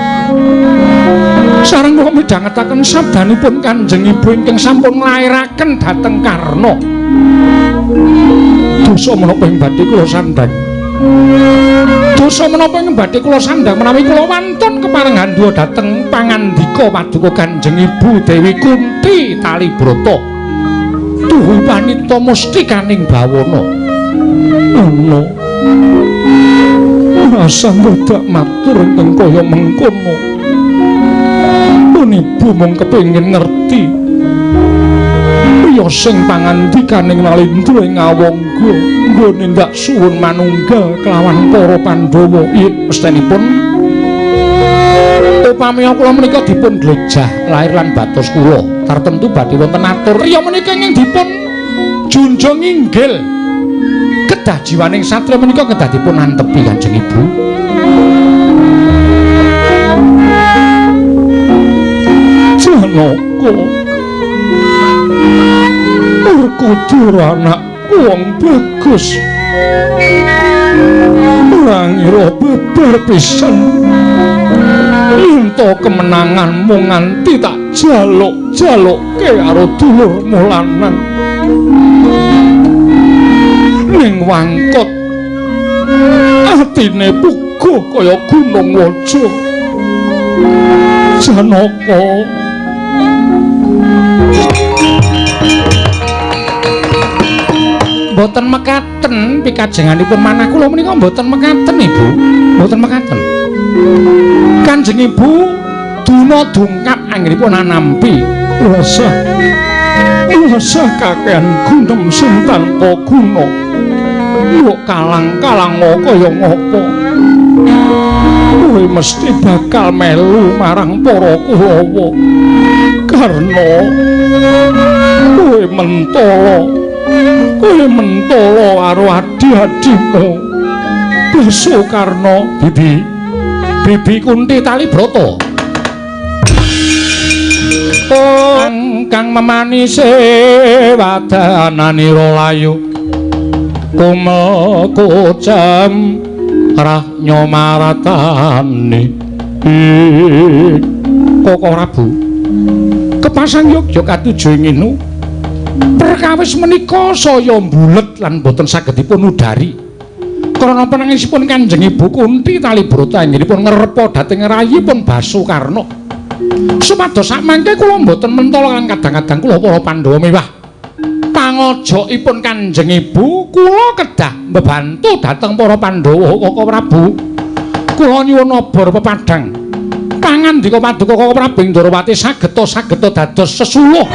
Sareng kula midhangetaken sabdanipun Kanjeng Ibu ingkang sampun nglairaken dhateng Karna. Dosa menapa ing badhe kula sandhang? Dosa menapa ing badhe kula sandhang menawi kula wantun kepareng handhuwa dhateng pangandika paduka Kanjeng Ibu Dewi Kunti Talibrata. Tuhu panita mustikaning bawana. Ana rasa dadak matur ingkang kaya mengkono. Pun ibu mung kepengin ngerti ya sing pangandikaning Nalindra ing Ngawangga nggone ndak suwun manunggal kelawan para Pandhawa. Iya mestenipun upami kula menika dipun glejah lahir lan batos kula Tartemtu badhe wonten atur riya menika ingkang dipun junjung inggil. Kedah jiwaning satriya menika kedah dipun antepi Kanjeng Ibu. Janaka Werkudara anakku wong bagus. Ora ngira beber pisan. Yen to kemenanganmu nganti tak jaluk-jalukke karo dulurmu lanang. Ning wangkot atine puguh kaya gunung waja. Janaka mboten mekaten pikajenganipun manah kula menika mboten mekaten Ibu, mboten mekaten. Kanjeng Ibu duna dungkap anggenipun anampi. Rasa kakean gunem sing tanpa guna. Mbok kalang-kalang kaya ngapa? Kowe mesti bakal melu marang para Kurawa. Karna kowe mentala. Kowe mentala karo adi-adimu. Basukarna, Bibi. Bibi Kunti Talibrata. Kang memanise wadananira layu kumel kucem rahnyo maratani. Koko Prabu kepasang yogya katuju ing nginu perkawis menika saya mbulet lan boten saged dipun udari krana penangisipun Kanjeng Ibu Kunti Talibrata anggenipun ngrepa dhateng rayipun Basukarna. Supados sakmangke kula mboten mentala lan kadang-kadang kula para Pandhawa mewah pangojokipun Kanjeng Ibu kula kedah mbebantu dhateng para Pandhawa. Koko Prabu kula nyuwun obor pepadhang pangandika paduka Koko Prabu ing Ndorowati sageta-sageta dados sesuluh.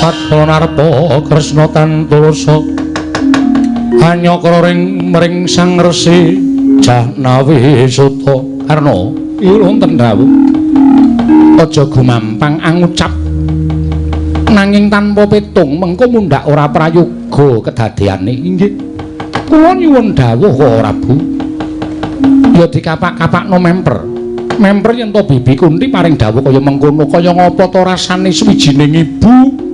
Padmanarpa Kresna Tantulasa anyakra ring mring Sang Resi Jahnawi Suta. Karna wonten dawuh aja gumampang angucap nanging tanpa petung mengko mundhak ora prayoga kedadeane. Inggih kula nyuwun dawuh Koko Prabu ya dikapak-kapakno memper. Memper yen to Bibi Kunti paring dawuh kaya mengkono kaya ngapa to rasane suwijining ibu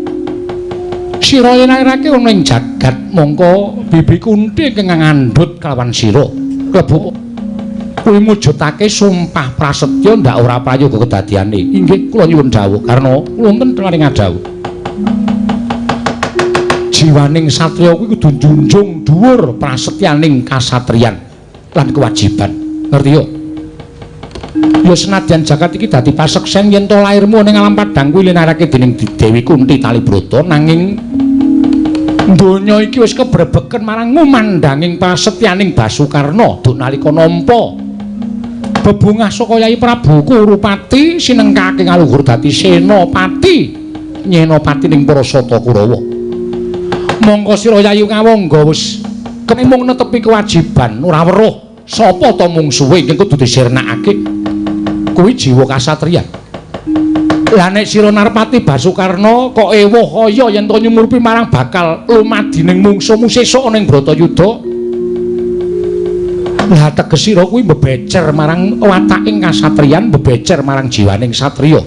sira yen akhirake ana ing jagat mongko Bibi Kunti ingkang ngandhut kelawan sira klebu kuwi mujudake sumpah prasetya ndak ora prayoga kedadiane. Inggih kula nyuwun dawuh karena wonten paring dawuh jiwaning satriya kuwi kudu njunjung dhuwur prasetyaning kasatriyan lan kewajiban. Ngerti yo? Ya senadyan jagat iki dadi paseksen yen to lairmu ning alam padhang kuwi linarake dening Dewi Kunti Talibrata nanging donya iki wis kebrebeken marang ngumandhanging prasetyaning Basukarna duk nalika nampa bebungah saka Yai Prabu Kurupati sinengkake ngaluhur dadi senopati nyenopati ning para Sata Kurawa. Mongko sira Yayi Ngawangga wis kemung netepi kewajiban ora weruh sapa ta mungsuhe ingkang kudu disirnakake kuwi jiwa kasatriyan. Lah nek sira Narpati Basukarna kok ewuh kaya yen to nyumurupi marang bakal lumadining mungsuhmu sesuk ana ing Bratayuda. Lah teges sira kuwi mbebecer marang wataking kasatriyan, mbebecer marang jiwaning satriya.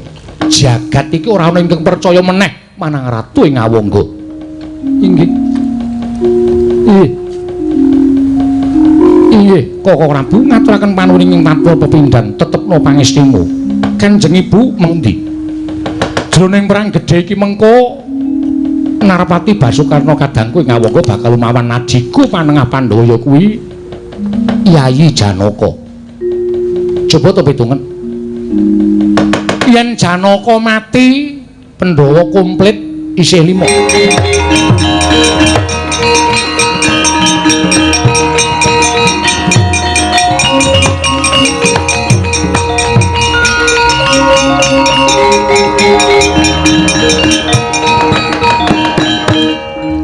Jagat iki ora ana ingkang percaya meneh marang ratu ing Ngawangga. Inggih. Nggih. Inggih, Koko Prabu ngaturaken panuwun ing tanpa pepindhan tetepno pangestimu. Kanjeng Ibu mengendi? Jroning perang gedhe iki mengko Narpati Basukarna kadangku ing Ngawangga bakal lumawan adhiku panengah Pandhawa ya kuwi Yayi Janaka. Coba to pitungen. Yen Janaka mati, Pandhawa komplit isih 5.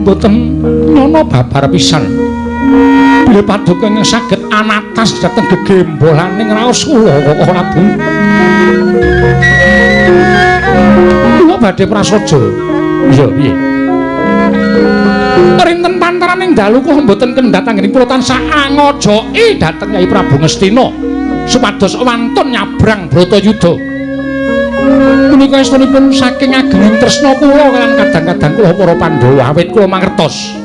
Mboten nyono babar pisan. Bilih paduka ingkang saged Anatas dhateng gegembolaning raos kula Koko Prabu. Kula badhe prasaja. Iya, piye? Rinten pantaraning dalu kula mboten kendhat anggenipun kula tansah angojoki dhateng Kyai Prabu Ngastina supados wantun nyabrang Bratayuda. Menika estunipun saking agenging tresna kula lan kadang-kadang kula para Pandhawa awit kula mangertos.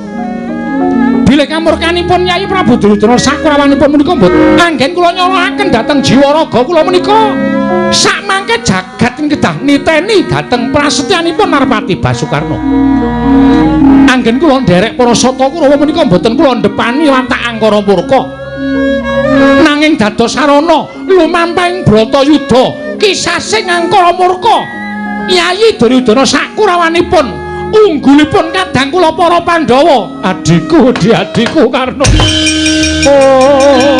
Bilih kamurkanipun Kyai Prabu Duryudana sakurawanipun menika mboten anggen kula nyolohaken dhateng jiwa raga kula menika sakmangke jagat kedah niteni dhateng prasetyanipun Narpati Basukarna. Anggen kula nderek para sata Kurawa menika mboten kula ndepani watak Angkara Murka. Nanging dados sarana lumampahing Bratayuda kisasing Angkara Murka Kyai Duryudana sakurawanipun unggulipun kadang kula para Pandhawa. Adhiku, adhiku Karna. Oh.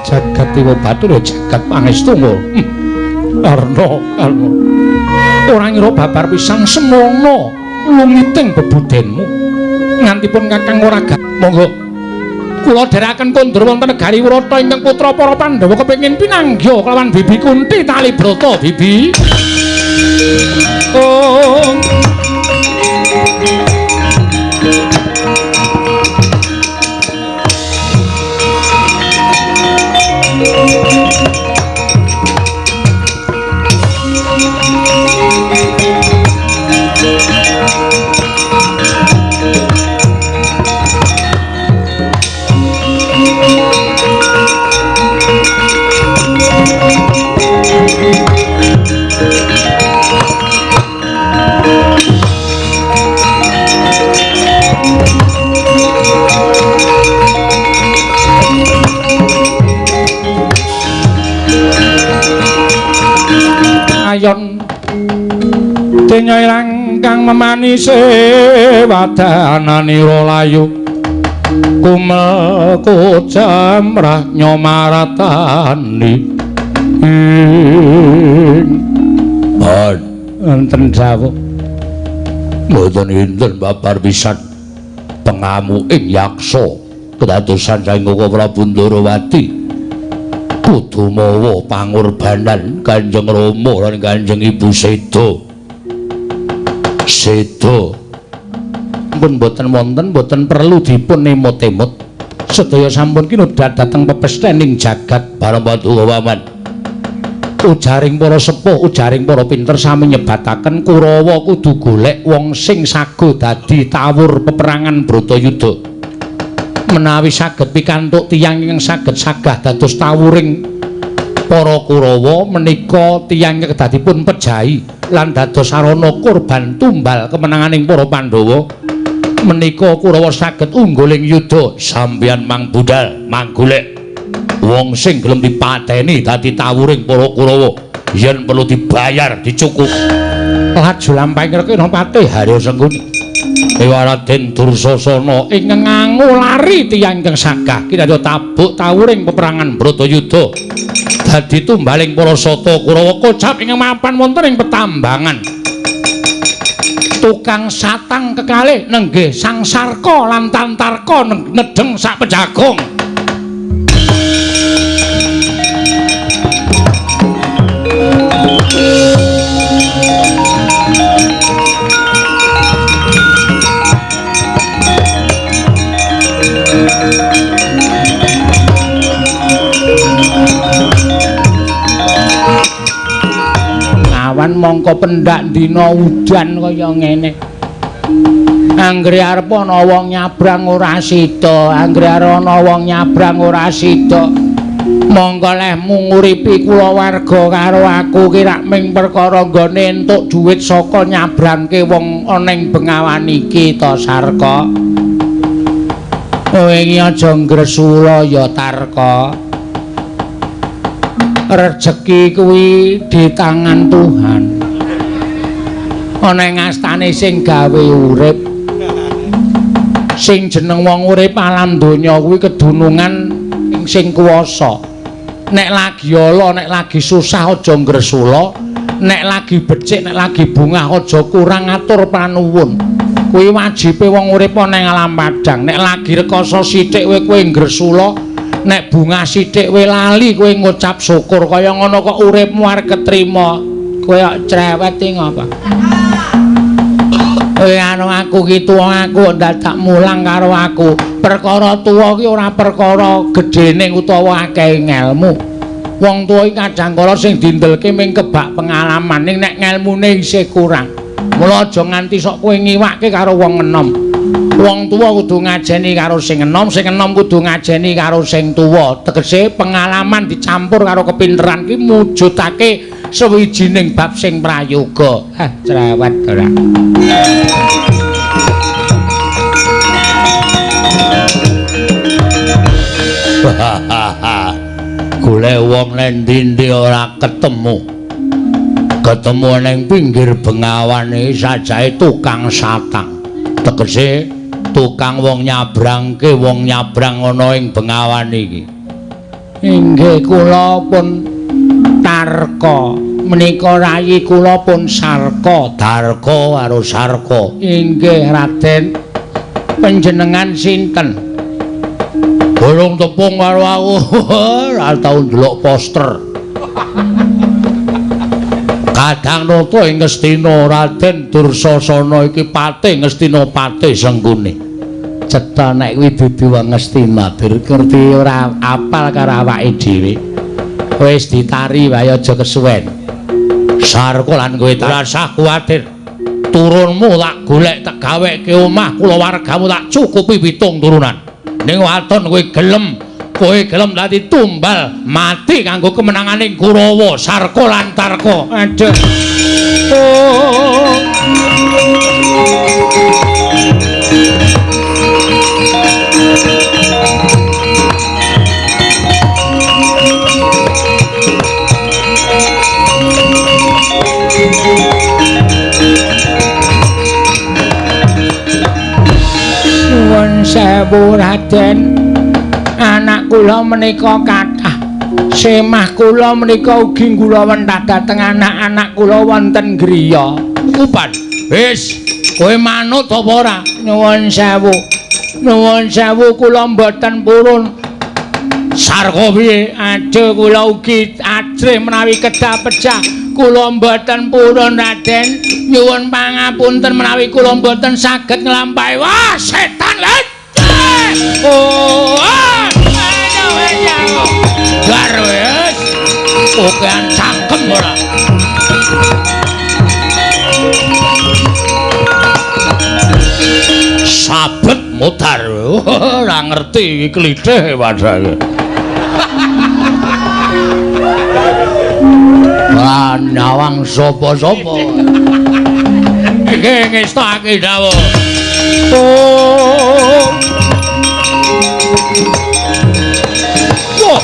Jagat Dewa Bathara jagat pangestu. Karna, Karna. Ora ngira babar pisan semono lungiting bebudenmu. Ngantipun Kakang ora monggo. Kula dherekaken kondur wonten negari Wirata ingkang putra para Pandhawa kepengin pinanggih kelawan Bibi Kunti tali brata Bibi. Oh. Ayon denya ilang kang memanise wadananira layu kumel kujamrah nyomaratani ing bon wonten dawuh mboten enten babar pisan pengamuking yaksa kedadosan saking Koko Prabu Ndorowati kudu mawa pangorbanan Kanjeng Rama lan Kanjeng Ibu seda. Seda pun mboten wonten, mboten perlu dipun emot-emot. Sedaya sampun kinodhat dhateng pepesthening jagat Parampaduka Paman. Ujaring para sepuh, ujaring para pinter sami nyebataken Kurawa kudu golek wong sing sago dadi tawur peperangan Bratayuda. Menawi saged pikantuk tiyang ingkang saged sagah dados tawuring para Kurawa menika tiyang ingkang kedadipun pejahi lan dados sarana korban tumbal kemenanganing para Pandhawa menika Kurawa saged unggul ing yuda. Sampeyan mang budal mang golek wong sing gelem dipateni dadi tawuring para Kurawa yen perlu dibayar dicukup. Laju lampahing Rekena Patih Harya Sengkuni Dewa Raden Dursasana ingkang ngangulari tiyang ingkang sagah kinarya tabuk tawuring peperangan Bratayuda dadi tumbaling para sata Kurawa kocap ingkang mapan wonten ing petambangan. Tukang satang kekalih nenggih Sang Sarka lan Tantarka nedheng sak pejagong. Awan mongko pendak dina udan kaya ngene. Anggere arep ana wong nyabrang ora sida, anggere arep ana wong nyabrang ora sida. Mongko lehmu nguripi kulawarga karo aku ki rak ming perkara nggone entuk dhuwit saka nyabrangke wong ana ing bengawan iki to Sarka. Kowe iki aja ngresula ya Tarka. Rejeki kuwi di tangan Tuhan. Ana ing astane sing gawe urip. Sing jeneng wong urip alam donya kuwi kedunungan ing sing kuwasa. Nek lagi ala, nek lagi susah aja ngresula. Nek lagi becik, nek lagi bungah aja kurang atur panuwun. Kuwi wajibe wong urip ana ing alam padhang. Nek lagi rekoso sithik kowe kowe ngresula, nek bungah sithik kowe lali kowe ngucap syukur. Kaya ngono kok uripmu arep ketrima. Kowe kok cerewet iki ngapa? Kowe anu aku ki tuwa aku dadak mulang karo aku. Perkara tuwa ki ora perkara gedene utawa akeh ngelmu. Wong tuwa iki kadang kala sing dindelke ming kebak pengalaman, ning nek ngelmune isih kurang. Mula aja nganti sok kowe ngiwake karo wong enom. Wong tuwa kudu ngajeni karo sing enom, sing enom kudu ngajeni karo sing tuwa. Tegese pengalaman dicampur karo kepinteran ki mujudake sawijining bab sing prayoga. Hah, cerewet ora. Golek wong nang ndi-ndi ora ketemu. Ketemu ning pinggir bengawan iki sajae tukang satang. Tegese tukang wong nyabrangke wong nyabrang ana ing bengawan iki. Inggih kula pun Tarka, menika rayi kula pun Sarka. Darka karo Sarka. Inggih Raden, panjenengan sinten? Bolong tepung karo aku, ora tau ndelok poster. Kadang nata ing Ngastina Raden Dursasana iki pate Ngastina pate Sengkuni. Cetha nek kuwi dudu wong Ngastina, dur ngerti ora apal karo awake dhewe. Wis ditari wae aja kesuwen. Sarka lan kowe ora usah kuwatir. Turunmu tak golek tak gaweke omah kulawargamu tak cukupi 7 turunan. Ning waton kowe gelem dadi tumbal mati kanggo kemenanganing Kurawa, Sarka lan Tarka. Aduh. Oh. Nuwun sewu Raden, anak kula menika kathah. Semah kula menika ugi nggulawentah dhateng anak-anak kula wonten griya. Kupan, wis kowe manut apa ora? Nuwun sewu. Nuwun sewu kula mboten purun. Sarka piye? Aduh kula ugi ajrih menawi kedah pecah. Kula mboten purun Raden. Nyuwun pangapunten menawi kula mboten saged nglampahi. Wah, setan let. Oh, aduh aduh. Bar wis. Okean cangkem ora. Sabet mutar. Ora ngerti iki klithih padahal. Wah, nyawang sapa-sapa. Iki ngestake dawuh. Oh. Wah.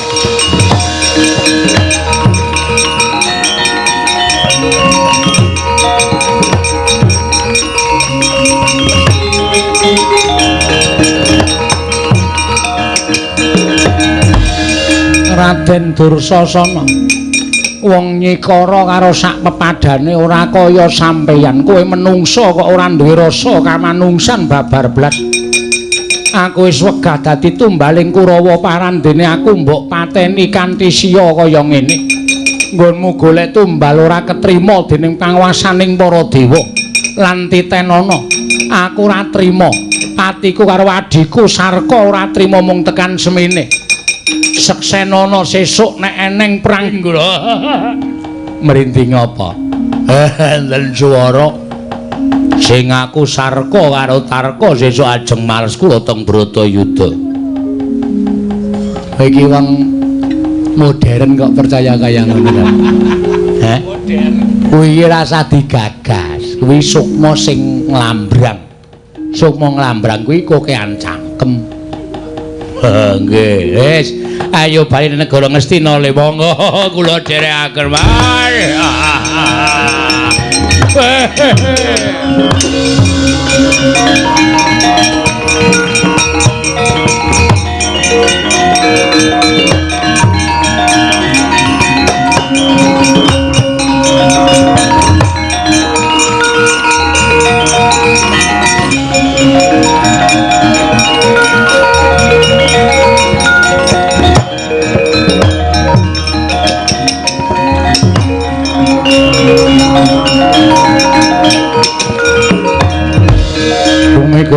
Raden Dursasana, wong nyikara karo sak pepadane ora kaya sampeyan. Kowe menungsa kok ora duwe rasa kamanungsan babar blas. Aku wis wegah dadi tumbaling Kurawa parandene aku mbok pateni kanthi siya kaya ngene. Nggonmu golek tumbal ora ketrima dening panguwasaning para dewa lan titenana. Aku ora trima. Patiku karo adhiku Sarka ora trima mung tekan semene. Seksenana sesuk nek eneng perang Merinding apa? Enten swara sing aku Sarka karo Tarka sesuk ajeng males kula teng Bratayuda. Iki wong modern kok percaya kaya ngono ta? Heh? Modern. Kuwi rasa digagas, kuwi sukma sing nglambrang. Sukma nglambrang kuwi kokean cangkem. Nggih, wis. Ayo bali negara Ngastina le monggo kula dherekaken.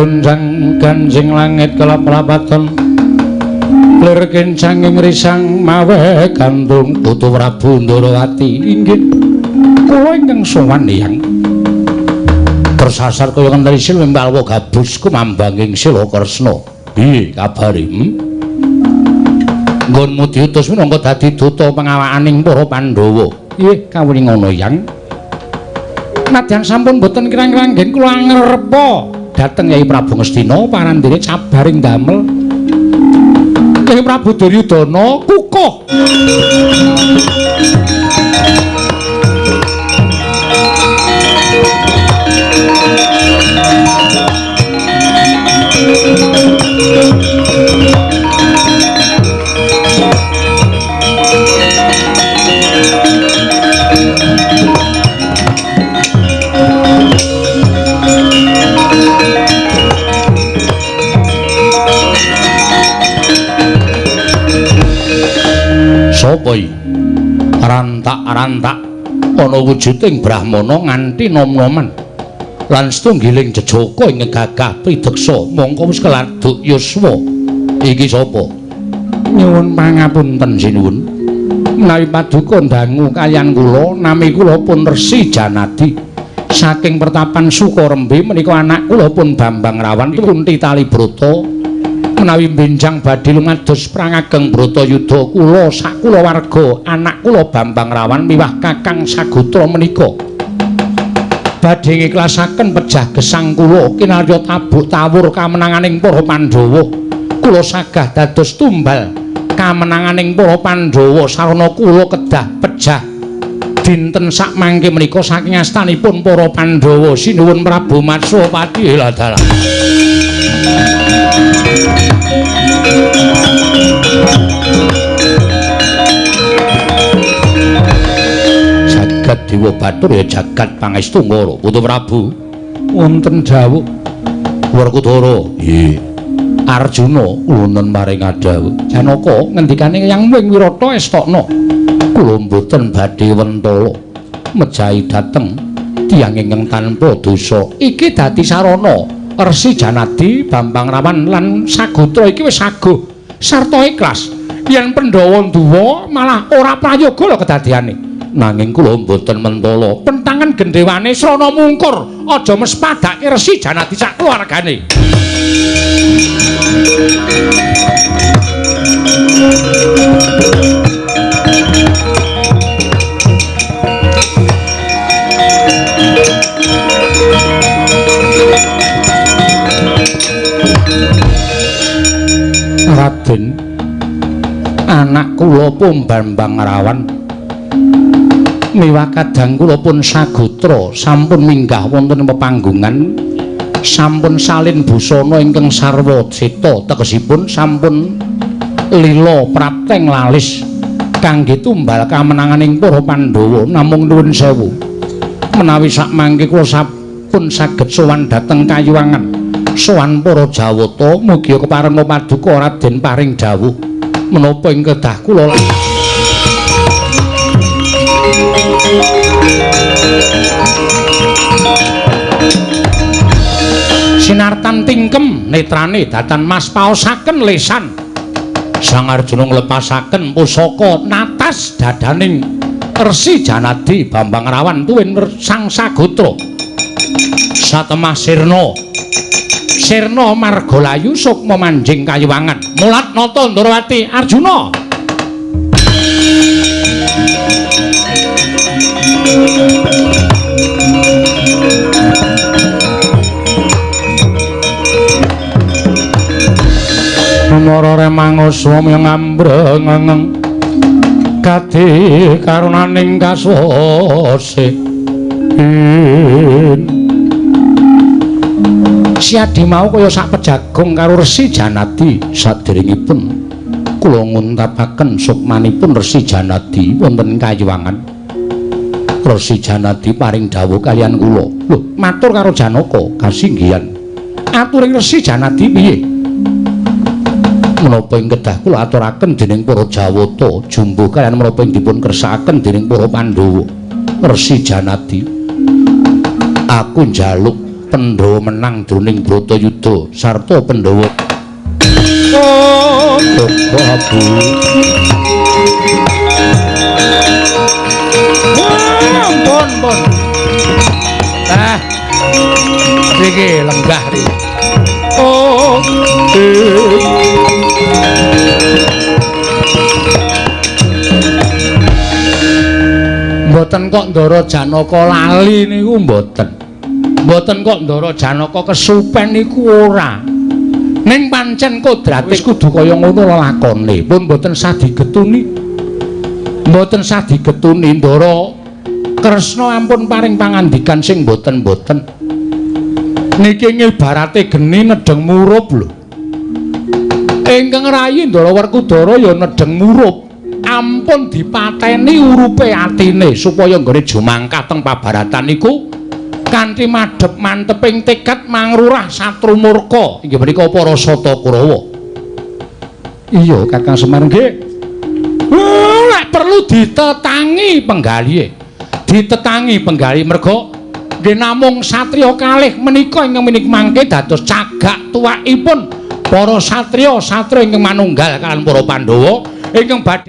Gonjang ganjing langit kelap-lapaton lir kencang ing risang mawe gantung Putu Prabu Ndorowati. Inggih kula ingkang sowan Hyang. Tersasar kaya ngenteni sil wimbalwa gabus kumambanging sila Kresna. Piye kabare? Nggonmu diutus minangka dadi duta pengawakaning para Pandhawa. Nggih kawuningono Hyang. Nadyan sampun boten kirang-kirang ngen kula angrepa dhateng Yai Prabu Ngastina parandene cabaring damel Yai Prabu Duryudana kukuh. Sapa iki? Rantak-rantak ana wujuding brahmana nganti nom-noman lan setunggiling jejaka ing gagah prideksa mongko wis keladuk yuswa. Iki sapa? Nyuwun pangapunten sinuwun. Menawi paduka dangu kaliyan kula, nami kula pun Resi Janadi. Saking pertapan Sukarembe menika anak kula pun Bambang Rawan Kunti Tali Brata. Menawi benjang badhe lumados perang ageng Bratayuda kula sakulawarga anak kula Bambang Rawan miwah Kakang Sagotra menika badhe ngiklasaken pejah gesang kula kinarya tabuk tawur kamenanganing para Pandhawa. Kula sagah dados tumbal kamenanganing para Pandhawa sarana kula kedah pejah dinten sakmangke menika saking astanipun para Pandhawa. Sinuwun Prabu Matswapati. Ladalah. Jagat Dewa Batur ya jagat pangestu ngoro. Putu Prabu wonten dawuh. Werkudara. Nggih. Arjuna wonten paring adhawuh. Janaka ngendikane Yang wing Wirata estokna. Kula mboten badhe wentala mejahi dhateng tiyang ingkang tanpa dosa. Iki dadi sarana Resi Janadi, Bambang Rawan lan Sagotra iki wis saguh sarta ikhlas. Yen Pandhawa nduwa malah ora prayoga lho kedadiane. Nanging kula mboten mentala. Pentangan gendhewane srana mungkur, aja mespadake Resi Janadi sak keluargane. Raden, anak kula pun Bambang Rawan miwah kadang kula pun Sagotra sampun minggah wonten pepanggungan, sampun salin busana ingkang sarwa cita, tegesipun sampun lila prapteng lalis kangge tumbal kamenanganing para Pandhawa. Namung nuwun sewu menawi sakmangke kula sampun saged sowan dhateng Kayuwangan, sowan para Jawata, mugi keparenga paduka Raden paring dawuh menapa ing kedah kula. Sinartan tingkem netrane datan mas paosaken lesan. Sang Arjuna nglepasaken pusaka natas dadaning Resi Janadi Bambang Rawan tuwin Sang Sagotra. Satemah sirna sirna margalayu sukma manjing kayuwangan. Mulat nata Ndorowati Arjuna. Mara remanguswa ngambreng kadi karunaning kaswase. Siadi mau kaya sak pejagung karo Resi Janadi. Saderengipun kula nguntapaken sukmanipun Resi Janadi wonten Kayuwangan. Resi Janadi paring dawuh kaliyan kula. Lho, matur karo Janaka kasinggihan. Aturing Resi Janadi piye? Menapa ing kedah kula aturaken dening para Jawata jumbuh kaliyan menapa ing dipun kersakaken dening para Pandhawa. Resi Janadi, aku njaluk Pandhawa menang jroning Bratayuda sarta Pandhawa. Oh, Prabu. Ampun, pun. Ah. Iki lenggah iki. Oh. Mboten kok Ndara Janaka lali niku mboten. Mboten kok Ndara Janaka kesupen niku ora. Ning pancen kodrate wis kudu kaya ngono lelakone. Pun mboten sah digetuni. Mboten sah digetuni Ndara Kresna ampun paring pangandikan sing mboten-mboten. Niki ngibarate geni nedheng murup lho. Ingkang rayi Ndara Werkudara ya nedheng murup. Ampun dipateni urupe atine supaya nggone jumangkah teng pabaratan niku kanthi madhep manteping tekad mangrurah satru murka inggih menika para Sata Kurawa. Iya Kakang Semar nggih. Lek perlu ditetangi penggalihe. Ditetangi penggali merga nggih namung satriya kalih menika ingkang menika mangke dados cagak tuwakipun para satriya-satriya ingkang manunggal kaliyan para Pandhawa ingkang badhe